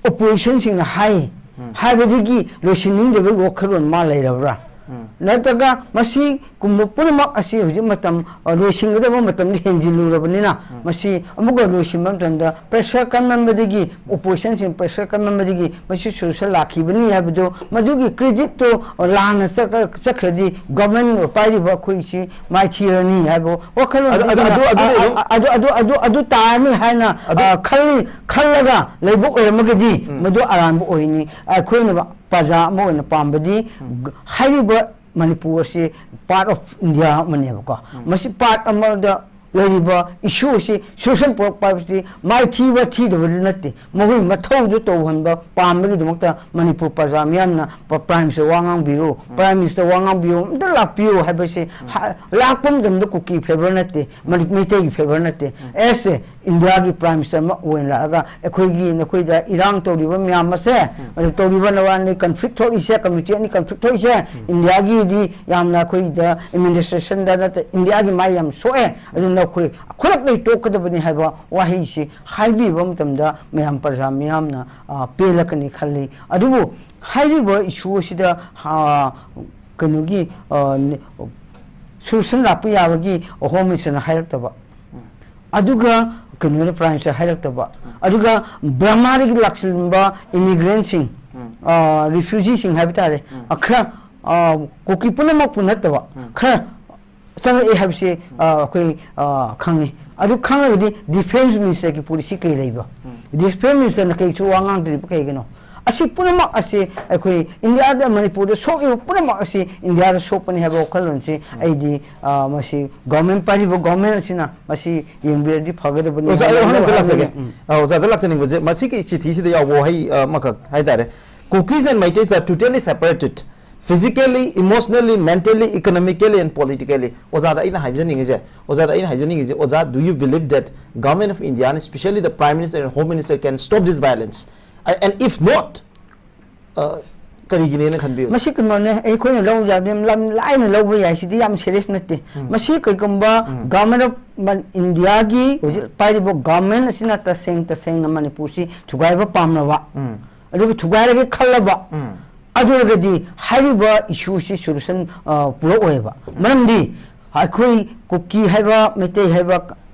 oppositionꯁꯤꯡꯅ ꯍꯥꯏ, ꯎꯝ꯫ ꯍꯥꯏꯕꯗꯒꯤ ꯂꯣꯏꯁꯤꯟꯅꯤꯡꯗꯕꯒꯤ ꯋꯥꯈꯜꯂꯣꯟ ꯃꯥ ꯂꯩꯔꯕ꯭ꯔꯥ? ꯎꯝ꯫ ꯅꯠꯇ꯭ꯔꯒ ꯃꯁꯤꯒꯨꯝꯕ ꯄꯨꯝꯅꯃꯛ ꯑꯁꯤ ꯍꯧꯖꯤꯛ ꯃꯇꯝ, ꯑ, ꯂꯣꯏꯁꯤꯟꯒꯗꯕ ꯃꯇꯝꯗ ꯍꯦꯟꯖꯤꯜꯂꯨꯔꯕꯅꯤꯅ, ꯎꯝ꯫ ꯃꯁꯤ ꯑꯃꯨꯛꯀ ꯂꯣꯏꯁꯤꯟꯕ ꯃꯇꯝꯗ pressure ꯀꯟꯃꯟꯕꯗꯒꯤ, oppositionꯁꯤꯡ pressure ꯀꯟꯃꯟꯕꯗꯒꯤ ꯃꯁꯤ solution ꯂꯥꯛꯈꯤꯕꯅꯤ ꯍꯥꯏꯕꯗꯨ, ꯃꯗꯨꯒꯤ creditꯇꯨ ꯂꯥꯟꯅ ꯆꯠꯈ꯭ꯔ-, ꯆꯠꯈ꯭ꯔꯗꯤ government ꯄꯥꯏꯔꯤꯕ ꯑꯩꯈꯣꯏꯁꯤ ꯃꯥꯏꯊꯤꯔꯅꯤ ꯍꯥꯏꯕ ꯋꯥꯈꯜꯂꯣꯟ ꯑꯗꯨ, ꯑꯗꯨ, ꯑꯗꯨꯅ, ꯑꯗꯨ, ꯑꯗꯨ ꯑ, ꯂꯩꯔꯝ- ꯑ, ꯑꯗꯨ, ꯑꯗꯨ, ꯑꯗꯨ, ꯑꯗꯨ ꯇꯥꯔꯅꯤ ꯍꯥꯏꯅ, ꯑꯗꯨ ꯑ, ꯈꯜꯂꯤ, ꯈꯜꯂꯒ ꯂꯩꯕ ꯑꯣꯏꯔꯝꯃꯒꯗꯤ ꯎꯝ꯫ ꯃꯗꯨ ꯑꯔꯥꯟꯕ ꯑꯣꯏꯅꯤ꯫ ꯑꯩꯈꯣꯏꯅ ꯄ꯭ꯔꯖꯥ ꯑꯃ ꯑꯣꯏꯅ ꯄꯥꯝꯕꯗꯤ ꯎꯝ꯫ ꯍꯥꯏꯔꯤꯕ ꯃꯅꯤꯄꯨꯔ ꯑꯁꯤ part of India ꯑꯃꯅꯦꯕꯀꯣ꯫ ꯎꯝ꯫ ꯃꯁꯤ part ꯑꯃꯗ ꯂꯩꯔꯤꯕ issue ꯑꯁꯤ solution ꯄꯨꯔꯛꯄ ꯍꯥꯏꯕꯁꯤ ꯃꯥꯏꯊꯤꯕ ꯊꯤꯗꯕꯗꯨ ꯅꯠꯇꯦ, ꯃꯈꯣꯏ ꯃꯊꯧꯗꯨ ꯇꯧꯍꯟꯕ ꯄꯥꯝꯕꯒꯤꯗꯃꯛꯇ ꯃꯅꯤꯄꯨꯔ ꯄ꯭ꯔꯖꯥ ꯃꯤꯌꯥꯝꯅ ꯄ-, Prime Minister ꯋꯥ ꯉꯥꯡꯕꯤꯌꯨ, ꯎꯝ꯫ Prime Minister ꯋꯥ ꯉꯥꯡꯕꯤꯌꯨ, ꯑꯝꯇ ꯂꯥꯛꯄꯤꯌꯨ ꯍꯥꯏꯕꯁꯤ ꯎꯝ꯫ ꯍꯥ-, ꯂꯥꯛꯄ ꯃꯇꯝꯗ ꯀꯨꯀꯤ favour ꯅꯠꯇꯦ, ꯃꯅꯤ-, ꯃꯩꯇꯩꯒꯤ favour ꯅꯠꯇꯦ꯫ ꯎꯝ꯫ As a Indiaꯒꯤ Prime Minister ꯑꯃ ꯑꯣꯏꯅ ꯂꯥꯛꯑꯒ ꯑꯩꯈꯣꯏꯒꯤ ꯅꯈꯣꯏꯗ ꯏꯔꯥꯡ ꯇꯧꯔꯤꯕ ꯃꯌꯥꯝ ꯑꯁꯦ, ꯎꯝ꯫ ꯑꯗꯨ ꯇꯧꯔꯤꯕ ꯅꯋꯥꯅꯤ conflict ꯊꯣꯛꯂꯤꯁꯦ, community ꯑꯅꯤ conflict ꯊꯣꯛꯏꯁꯦ, ꯎꯝ꯫ Indiaꯒꯤꯗꯤ ꯌꯥꯝꯅ ꯑꯩꯈꯣꯏꯗ administrationꯗ ꯅꯠꯇꯦ, Indiaꯒꯤ ꯃꯥꯏ ꯌꯥꯝ ꯁꯣꯛꯑꯦ꯫ ꯑꯗꯨꯅ ꯑꯩꯈꯣꯏ ꯈꯨꯗꯛꯇ ꯇꯣꯛꯀꯗꯕꯅꯤ ꯍꯥꯏꯕ ꯋꯥꯍꯩꯁꯤ ꯍꯥꯏꯕꯤꯕ ꯃꯇꯝꯗ ꯃꯌꯥꯝ, ꯄ꯭ꯔꯖꯥ ꯃꯤꯌꯥꯝꯅ, ꯑ, ꯄꯦꯜꯂꯛꯀꯅꯤ ꯈꯜꯂꯤ꯫ ꯑꯗꯨꯕꯨ ꯍꯥꯏꯔꯤꯕ issue ꯑꯁꯤꯗ, ꯑ, ꯀꯩꯅꯣꯒꯤ, ꯑ, solution ꯂꯥꯛꯄ ꯌꯥꯕꯒꯤ Home Minister ꯅ ꯍꯥꯏꯔꯛꯇꯕ, ꯑꯗꯨꯒ ꯀꯩꯅꯣꯅ Prime Minister ꯍꯥꯏꯔꯛꯇꯕ, ꯑꯗꯨꯒ ꯕꯔꯃꯥꯗꯒꯤ ꯂꯥꯛꯁꯤꯟꯕ immigrant ꯁꯤꯡ, ꯎꯝ꯫ ꯑ, refugee ꯁꯤꯡ ꯍꯥꯏꯕ ꯇꯥꯔꯦ, ꯎꯝ꯫ ꯑ, ꯈꯔ, ꯑ, ꯀꯨꯀꯤ ꯄꯨꯝꯅꯃꯛꯄꯨ ꯅꯠꯇꯕ, ꯎꯝ꯫ ꯈꯔ ꯆꯪꯂꯛꯑꯦ ꯍꯥꯏꯕꯁꯤ, ꯑ, ꯑꯩꯈꯣꯏ, ꯑ, ꯈꯪꯉꯤ꯫ ꯑꯗꯨ ꯈꯪꯉꯒꯗꯤ Defence Minister ꯒꯤ policy ꯀꯩ ꯂꯩꯕ? ꯎꯝ꯫ Defence Minister ꯅ ꯀꯩꯁꯨ ꯋꯥ ꯉꯥꯡꯗ꯭ꯔꯤꯕ ꯀꯩꯒꯤꯅꯣ? ꯑꯁꯤ ꯄꯨꯝꯅꯃꯛ ꯑꯁꯤ ꯑꯩꯈꯣꯏ ꯏꯟꯗꯤꯌꯥꯗ, ꯃꯅꯤꯄꯨꯔꯗ ꯁꯣꯛꯏꯕ ꯄꯨꯝꯅꯃꯛ ꯑꯁꯤ ꯏꯟꯗꯤꯌꯥꯗ ꯁꯣꯛꯄꯅꯤ ꯍꯥꯏꯕ ꯋꯥꯈꯜꯂꯣꯟꯁꯤ, ꯎꯝ꯫ ꯑꯩꯗꯤ, ꯑ, ꯃꯁꯤ government, ꯄꯥꯏꯔꯤꯕ government ꯑꯁꯤꯅ ꯃꯁꯤ ꯌꯦꯡꯕꯤꯔꯗꯤ ꯐꯒꯗꯕꯅꯤ꯫ ꯑꯣꯖꯥ, ꯑꯩ ꯋꯥꯍꯪ ꯑꯝꯇ ꯂꯥꯛꯆꯒꯦ꯫ ꯎꯝ꯫ ꯑ, ꯑꯣꯖꯥꯗ ꯂꯥꯛꯆꯅꯤꯡꯕꯁꯦ, ꯃꯁꯤꯒꯤ ꯆꯤꯊꯤꯁꯤꯗ ꯌꯥꯎꯕ ꯋꯥꯍꯩ, ꯑ, ꯑꯃꯈꯛ ꯍꯥꯏꯇꯥꯔꯦ, "Kukis and Meiteis are totally separated, physically, emotionally, mentally, economically and politically." ꯑꯣꯖꯥꯗ ꯑꯩꯅ ꯍꯥꯏꯖꯅꯤꯡꯉꯤꯁꯦ, ꯑꯣꯖꯥꯗ ꯑꯩꯅ ꯍꯥꯏꯖꯅꯤꯡꯉꯤꯁꯦ, "ꯑꯣꯖꯥ, do you believe that Government of India, and especially the Prime Minister and Home Minister, can stop this violence? And if not, ꯑ, ꯀꯔꯤꯒꯤꯅꯦꯅ ꯈꯟꯕꯤꯕꯁꯦ?" ꯃꯁꯤ ꯀꯩꯅꯣꯅꯦ, ꯑꯩꯈꯣꯏꯅ ꯂꯧ ꯌꯥꯕꯗꯤ ꯌꯥꯝ ꯂꯥꯏꯅ ꯂꯧꯕ ꯌꯥꯏ, ꯁꯤꯗꯤ ꯌꯥꯝ serious ꯅꯠꯇꯦ꯫ ꯎꯝ꯫ ꯃꯁꯤ ꯀꯩꯒꯨꯝꯕ ꯎꯝ꯫ Government of ꯃꯟ-, ꯏꯟꯗꯤꯌꯥꯒꯤ ꯍꯧꯖꯤꯛ ꯎꯝ꯫ ꯄꯥꯏꯔꯤꯕ government ꯑꯁꯤꯅ ꯇꯁꯦꯡ ꯇꯁꯦꯡꯅ ꯃꯅꯤꯄꯨꯔꯁꯤ ꯊꯨꯒꯥꯏꯕ ꯄꯥꯝꯂꯕ, ꯎꯝ꯫ ꯑꯗꯨꯒ ꯊꯨꯒꯥꯏꯔꯒꯦ ꯈꯜꯂꯕ, ꯎꯝ꯫ ꯑꯗꯨ ꯑꯣꯏꯔꯒꯗꯤ ꯍꯥꯏꯔꯤꯕ issue ꯁꯤ solution, ꯑ, ꯄꯨꯔꯛꯑꯣꯏꯕ꯫ ꯎꯝ꯫ ꯃꯔꯝꯗꯤ ꯑꯩꯈꯣꯏ ꯀꯨꯀꯤ ꯍꯥꯏꯕ, ꯃꯩꯇꯩ ꯍꯥꯏꯕ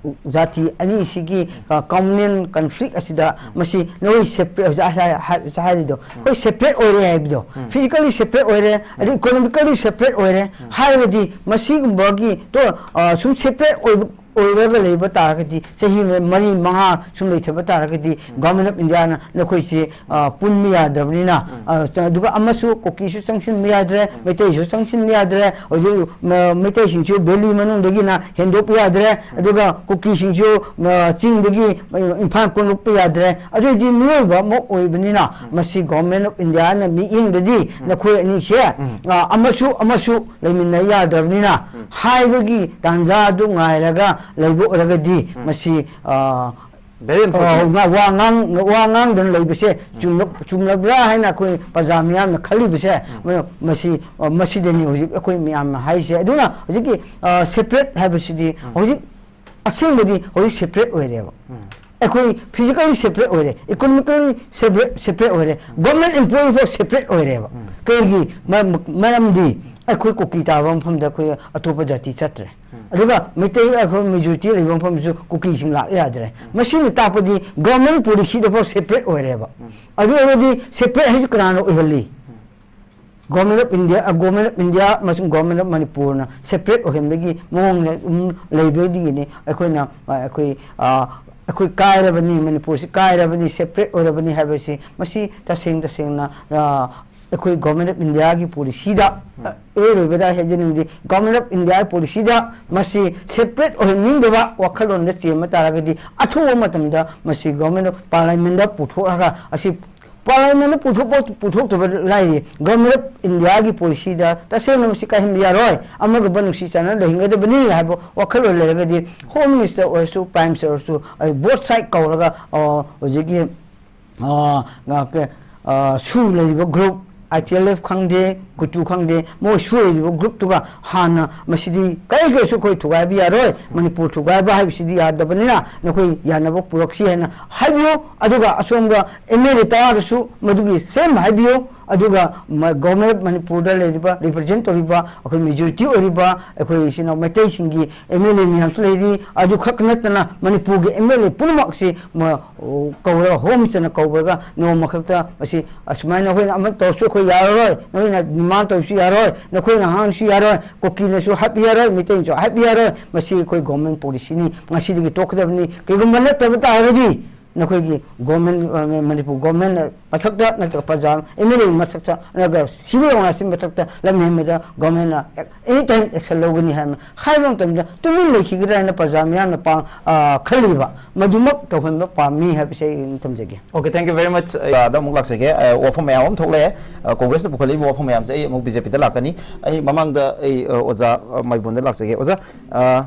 ꯖꯥꯇꯤ ꯑꯅꯤꯁꯤꯒꯤ, ꯑ, communal conflict ꯑꯁꯤꯗ ꯃꯁꯤ ꯅꯈꯣꯏ separate, ꯍꯧꯖꯤꯛ ꯍꯥꯏ-, ꯍꯥꯏ-, ꯍꯧꯖꯤꯛ ꯍꯥꯏꯔꯤꯗꯣ, ꯑꯩꯈꯣꯏ separate ꯑꯣꯏꯔꯦ ꯍꯥꯏꯕꯗꯣ, ꯎꯝ꯫ Physically separate ꯑꯣꯏꯔꯦ, ꯑꯗꯩ economically separate ꯑꯣꯏꯔꯦ ꯎꯝ꯫ ꯍꯥꯏꯔꯒꯗꯤ ꯃꯁꯤꯒꯨꯝꯕꯒꯤ ꯇꯣ-, ꯑ, ꯁꯨꯝ separate ꯑꯣꯏꯕ, ꯑꯣꯏꯔꯒ ꯂꯩꯕ ꯇꯥꯔꯒꯗꯤ, ꯆꯍꯤ ꯃꯔꯤ ꯃꯉꯥ ꯁꯨꯝ ꯂꯩꯊꯕ ꯇꯥꯔꯒꯗꯤ, ꯎꯝ꯫ Government of India ꯅ ꯅꯈꯣꯏꯁꯤ, ꯑ, ꯄꯨꯟꯕ ꯌꯥꯗ꯭ꯔꯕꯅꯤꯅ, ꯎꯝ꯫ ꯑ, ꯆ-, ꯑꯗꯨꯒ ꯑꯃꯁꯨ ꯀꯨꯀꯤꯁꯨ ꯆꯪꯁꯤꯟꯕ ꯌꯥꯗ꯭ꯔꯦ, ꯎꯝ꯫ ꯃꯩꯇꯩꯁꯨ ꯆꯪꯁꯤꯟꯕ ꯌꯥꯗ꯭ꯔꯦ, ꯍꯧꯖꯤꯛ, ꯃ-, ꯃꯩꯇꯩꯁꯤꯡꯁꯨ valley ꯃꯅꯨꯡꯗꯒꯤꯅ ꯍꯦꯟꯗꯣꯛꯄ ꯌꯥꯗ꯭ꯔꯦ, ꯎꯝ꯫ ꯑꯗꯨꯒ ꯀꯨꯀꯤꯁꯤꯡꯁꯨ, ꯑ, ꯆꯤꯡꯗꯒꯤ, ꯑ, ꯏꯝꯐꯥꯜ ꯀꯣꯟꯂꯛꯄ ꯌꯥꯗ꯭ꯔꯦ꯫ ꯑꯗꯨꯑꯣꯏꯗꯤ ꯃꯤꯑꯣꯏꯕ ꯑꯃ ꯑꯣꯏꯕꯅꯤꯅ, ꯎꯝ꯫ ꯃꯁꯤ Government of India ꯅ ꯃꯤꯠꯌꯦꯡꯗꯗꯤ ꯎꯝ꯫ ꯅꯈꯣꯏ ꯑꯅꯤꯁꯦ, ꯎꯝ꯫ ꯑ, ꯑꯃꯁꯨ ꯑꯃꯁꯨ ꯂꯩꯃꯤꯟꯅ ꯌꯥꯗ꯭ꯔꯕꯅꯤꯅ ꯎꯝ꯫ ꯍꯥꯏꯕꯒꯤ ꯇꯥꯟꯖꯥ ꯑꯗꯨ ꯉꯥꯏꯔꯒ ꯂꯩꯕ ꯑꯣꯏꯔꯒꯗꯤ ꯎꯝ꯫ ꯃꯁꯤ, ꯑ, Very unfortunate. ꯑ, ꯉ-, ꯋꯥ ꯉꯥꯡ-, ꯋꯥ ꯉꯥꯡꯗꯅ ꯂꯩꯕꯁꯦ ꯎꯝ꯫ ꯆꯨꯝꯂ-, ꯆꯨꯝꯂꯕ꯭ꯔꯥ ꯍꯥꯏꯅ ꯑꯩꯈꯣꯏ ꯄ꯭ꯔꯖꯥ ꯃꯤꯌꯥꯝꯅ ꯈꯜꯂꯤꯕꯁꯦ, ꯎꯝ꯫ ꯃ-, ꯃꯁꯤ, ꯑ, ꯃꯁꯤꯗꯅꯤ ꯍꯧꯖꯤꯛ ꯑꯩꯈꯣꯏ ꯃꯌꯥꯝꯅ ꯍꯥꯏꯔꯤꯁꯦ꯫ ꯑꯗꯨꯅ ꯍꯧꯖꯤꯛꯀꯤ, ꯑ, separate ꯍꯥꯏꯕꯁꯤꯗꯤ ꯎꯝ꯫ ꯍꯧꯖꯤꯛ ꯑꯁꯦꯡꯕꯗꯤ ꯍꯧꯖꯤꯛ ꯁꯦꯄꯔꯦꯠ ꯑꯣꯏꯔꯦꯕ꯫ ꯑꯩꯈꯣꯏ ꯐꯤꯖꯤꯀꯦꯜꯂꯤ ꯁꯦꯄꯔꯦꯠ ꯑꯣꯏꯔꯦ, ꯏꯀꯣꯅꯣꯃꯤꯀꯦꯜꯂꯤ ꯁꯦꯄꯔꯦꯠ ꯑꯣꯏꯔꯦ, ꯒꯣꯔꯃꯦꯟ ꯑꯦꯝꯄ꯭ꯂꯣꯌꯤ ꯐꯥꯎ ꯁꯦꯄꯔꯦꯠ ꯑꯣꯏꯔꯦꯕ꯫ ꯀꯩꯒꯤ ꯃꯔꯝ- ꯃꯔꯝꯗꯤ ꯑꯩꯈꯣꯏ ꯀꯨꯀꯤ ꯇꯥꯕ ꯃꯐꯝꯗ ꯑꯩꯈꯣꯏ ꯑꯇꯣꯞꯄ ꯖꯥꯇꯤ ꯆꯠꯇ꯭ꯔꯦ꯫ ꯑꯗꯨꯒ ꯃꯩꯇꯩ ꯑꯩꯈꯣꯏ ꯃꯦꯖꯣꯔꯤꯇꯤ ꯂꯩꯕ ꯃꯐꯝꯗꯁꯨ ꯀꯨꯀꯤꯁꯤꯡ ꯂꯥꯛ ꯌꯥꯗ꯭ꯔꯦ꯫ ꯃꯁꯤꯅ ꯇꯥꯛꯄꯗꯤ ꯒꯣꯔꯃꯦꯟ ꯄꯣꯂꯤꯁꯤꯗ ꯐꯥꯎ ꯁꯦꯄꯔꯦꯠ ꯑꯣꯏꯔꯦꯕ꯫ ꯑꯗꯨ ꯑꯣꯏꯔꯗꯤ ꯁꯦꯄꯔꯦꯠ ꯍꯥꯏꯁꯤ ꯀꯅꯥꯅ ꯑꯣꯏꯍꯜꯂꯤ? Government of India, government of India ꯑꯃꯁꯨꯡ ꯒꯣꯔꯃꯦꯟ ꯑꯣꯐ ꯃꯅꯤꯄꯨꯔꯅ ꯁꯦꯄꯔꯦꯠ ꯑꯣꯏꯍꯟꯕꯒꯤ ꯃꯑꯣꯡꯗ ꯑꯗꯨꯝ ꯂꯩꯕꯗꯒꯤꯅꯤ ꯑꯩꯈꯣꯏꯅ, ꯑ, ꯑꯩꯈꯣꯏ, ꯑ, ꯑꯩꯈꯣꯏ ꯀꯥꯏꯔꯕꯅꯤ, ꯃꯅꯤꯄꯨꯔꯁꯤ ꯀꯥꯏꯔꯕꯅꯤ, ꯁꯦꯄꯔꯦꯠ ꯑꯣꯏꯔꯕꯅꯤ ꯍꯥꯏꯕꯁꯤ, ꯃꯁꯤ ꯇꯁꯦꯡ ꯇꯁꯦꯡꯅ, ꯑ, ꯑꯩꯈꯣꯏ ꯒꯣꯔꯃꯦꯟ ꯑꯣꯐ ꯏꯟꯗꯤꯌꯥꯒꯤ ꯄꯣꯂꯤꯁꯤꯗ, ꯑ, ꯑꯔꯣꯏꯕꯗ ꯍꯥꯏꯖꯅꯤꯡꯕꯗꯤ, ꯒꯣꯔꯃꯦꯟ ꯑꯣꯐ ꯏꯟꯗꯤꯌꯥꯒꯤ ꯄꯣꯂꯤꯁꯤꯗ ꯃꯁꯤ ꯁꯦꯄꯔꯦꯠ ꯑꯣꯏꯍꯟꯅꯤꯡꯗꯕ ꯋꯥꯈꯜꯂꯣꯟꯗ ꯆꯦꯟꯕ ꯇꯥꯔꯒꯗꯤ, ꯑꯊꯨꯕ ꯃꯇꯝꯗ ꯃꯁꯤ ꯒꯣꯔꯃꯦꯟ ꯑꯣꯐ ꯄꯥꯔꯂꯥꯃꯦꯟꯗ ꯄꯨꯊꯣꯛꯑꯒ ꯑꯁꯤ ꯄꯥꯔꯂꯥꯃꯦꯟꯗ ꯄꯨꯊꯣꯛꯄ ꯄꯨꯊꯣꯛꯇꯕ ꯂꯥꯏꯔꯤ, ꯒꯣꯔꯃꯦꯟ ꯑꯣꯐ ꯏꯟꯗꯤꯌꯥꯒꯤ ꯄꯣꯂꯤꯁꯤꯗ ꯇꯁꯦꯡꯅ ꯃꯁꯤ ꯀꯥꯏꯍꯟꯕ ꯌꯥꯔꯣꯏ, ꯑꯃꯒ ꯑꯃ ꯅꯨꯡꯁꯤ ꯆꯥꯟꯅꯅ ꯂꯩꯍꯟꯒꯗꯕꯅꯤ ꯍꯥꯏꯕ ꯋꯥꯈꯜꯂꯣꯟ ꯂꯩꯔꯒꯗꯤ, ꯍꯣꯝ ꯃꯤꯅꯤꯁꯇꯔ ꯑꯣꯏꯔꯁꯨ, ꯄ꯭ꯔꯥꯏꯝ ꯃꯤꯅꯤꯁꯇꯔ ꯑꯣꯏꯔꯁꯨ, ꯑꯩ ꯕꯣꯠ ꯁꯥꯏꯠ ꯀꯧꯔꯒ, ꯑ, ꯍꯧꯖꯤꯛꯀꯤ, ꯑ, ꯉ-, ꯀ-, ꯑ, ꯁꯨ ꯂꯩꯔꯤꯕ ꯒ꯭ꯔꯨꯞ, ꯑꯥꯏ ꯇꯤ ꯑꯦꯜ ꯑꯦꯐ ꯈꯪꯗꯦ, ꯀꯨꯇꯨ ꯈꯪꯗꯦ, ꯃꯣꯏ ꯁꯨ ꯂꯩꯔꯤꯕ ꯒ꯭ꯔꯨꯞꯇꯨꯒ ꯍꯥꯟꯅ ꯃꯁꯤꯗꯤ ꯀꯔꯤ ꯀꯔꯤꯁꯨ ꯑꯩꯈꯣꯏ ꯊꯨꯒꯥꯏꯕ ꯌꯥꯔꯣꯏ, ꯃꯅꯤꯄꯨꯔ ꯊꯨꯒꯥꯏꯕ ꯍꯥꯏꯕꯁꯤꯗꯤ ꯌꯥꯗꯕꯅꯤꯅ ꯅꯈꯣꯏ ꯌꯥꯅꯕ ꯄꯨꯔꯛꯁꯤ ꯍꯥꯏꯅ ꯍꯥꯏꯕꯤꯌꯨ꯫ ꯑꯗꯨꯒ ꯑꯁꯣꯝꯗ ꯑꯦꯝ ꯑꯦꯜ ꯑꯦ ꯇꯔꯥꯗꯁꯨ ꯃꯗꯨꯒꯤ ꯁꯦꯝ ꯍꯥꯏꯕꯤꯌꯨ꯫ ꯑꯗꯨꯒ ꯃ-, ꯒꯣꯔꯃꯦꯟ ꯑꯣꯐ ꯃꯅꯤꯄꯨꯔꯗ ꯂꯩꯔꯤꯕ, ꯔꯤꯄ꯭ꯔꯖꯦꯟ ꯇꯧꯔꯤꯕ, ꯑꯩꯈꯣꯏ ꯃꯦꯖꯣꯔꯤꯇꯤ ꯑꯣꯏꯔꯤꯕ ꯑꯩꯈꯣꯏ ꯏꯆꯤꯟ ꯏꯅꯥꯎ ꯃꯩꯇꯩꯁꯤꯡꯒꯤ ꯑꯦꯝ ꯑꯦꯜ ꯑꯦ ꯃꯌꯥꯝꯁꯨ ꯂꯩꯔꯤ꯫ ꯑꯗꯨ ꯈꯛ ꯅꯠꯇꯅ ꯃꯅꯤꯄꯨꯔꯒꯤ ꯑꯦꯝ ꯑꯦꯜ ꯑꯦ ꯄꯨꯝꯅꯃꯛꯁꯤ ꯃ-, ꯀꯧꯔꯒ, ꯍꯣꯝ ꯃꯤꯅꯤꯁꯇꯔꯅ ꯀꯧꯔꯒ ꯅꯣꯡꯃ ꯈꯛꯇ ꯃꯁꯤ ꯑꯁꯨꯃꯥꯏꯅ ꯑꯩꯈꯣꯏꯅ ꯑꯃ ꯇꯧꯔꯁꯨ ꯑꯩꯈꯣꯏ ꯌꯥꯔꯔꯣꯏ, ꯅꯈꯣꯏꯅ ꯗꯤꯃꯥꯟ ꯇꯧꯔꯁꯨ ꯌꯥꯔꯣꯏ, ꯅꯈꯣꯏꯅ ꯍꯥꯡꯁꯨ ꯌꯥꯔꯣꯏ, ꯀꯨꯀꯤꯅꯁꯨ ꯍꯥꯞꯄ ꯌꯥꯔꯣꯏ, ꯃꯩꯇꯩꯅꯁꯨ ꯍꯥꯞꯄ ꯌꯥꯔꯣꯏ꯫ ꯃꯁꯤ ꯑꯩꯈꯣꯏ ꯒꯣꯔꯃꯦꯟ ꯄꯣꯂꯤꯁꯤꯅꯤ, ꯉꯁꯤꯗꯒꯤ ꯇꯣꯛꯀꯗꯕꯅꯤ꯫ ꯀꯩꯒꯨꯝꯕ ꯅꯠꯇꯕ ꯇꯥꯔꯒꯗꯤ ꯅꯈꯣꯏꯒꯤ ꯒꯣꯔꯃꯦꯟ, ꯑ, ꯃꯅꯤꯄꯨꯔ ꯒꯣꯔꯃꯦꯟꯅ ꯃꯊꯛꯇ ꯅꯠꯇ꯭ꯔꯒ ꯄ꯭ꯔꯖꯥ, ꯑꯦꯝ ꯑꯦꯜ ꯑꯦ ꯃꯊꯛꯇ ꯅꯠꯇ꯭ꯔꯒ ꯁꯤꯚꯤꯜ ꯑꯣꯔꯒꯅꯥꯏꯖꯦꯁꯟ ꯃꯊꯛꯇ ꯂꯝꯍꯦꯟꯕꯗ ꯒꯣꯔꯃꯦꯟꯅ ꯑꯦꯅꯤ ꯇꯥꯏꯝ ꯑꯦꯛꯁꯟ ꯂꯧꯒꯅꯤ ꯍꯥꯏꯅ ꯍꯥꯏꯕ ꯃꯇꯝꯗ ꯇꯨꯃꯤꯟ ꯂꯩꯈꯤꯒꯗ꯭ꯔꯥ ꯍꯥꯏꯅ ꯄ꯭ꯔꯖꯥ ꯃꯤꯌꯥꯝꯅ ꯄꯥ-, ꯑ, ꯈꯜꯂꯤꯕ, ꯃꯗꯨꯃꯛ ꯇꯧꯍꯟꯕ ꯄꯥꯝꯃꯤ ꯍꯥꯏꯕꯁꯦ ꯑꯩ ꯑꯗꯨꯝ ꯊꯝꯖꯒꯦ꯫ Okay, thank you very much. ꯑ, ꯑꯗ ꯑꯃꯨꯛ ꯂꯥꯛꯆꯒꯦ꯫ ꯑ, ꯋꯥꯐꯝ ꯃꯌꯥꯝ ꯑꯃ ꯊꯣꯛꯂꯛꯑꯦ꯫ ꯑ, ꯀꯣꯡꯒ꯭ꯔꯦꯁꯅ ꯄꯨꯈꯠꯂꯛꯏꯕ ꯋꯥꯐꯝ ꯃꯌꯥꯝꯁꯦ ꯑꯩ ꯑꯃꯨꯛ ꯕꯤ ꯖꯦ ꯄꯤꯗ ꯂꯥꯛꯀꯅꯤ꯫ ꯑꯩ ꯃꯃꯥꯡꯗ ꯑꯩ, ꯑ, ꯑꯣꯖꯥ, ꯑ, ꯃꯥꯏꯕꯣꯟꯗ ꯂꯥꯛꯆꯒꯦ꯫ ꯑꯣꯖꯥ, ꯑ,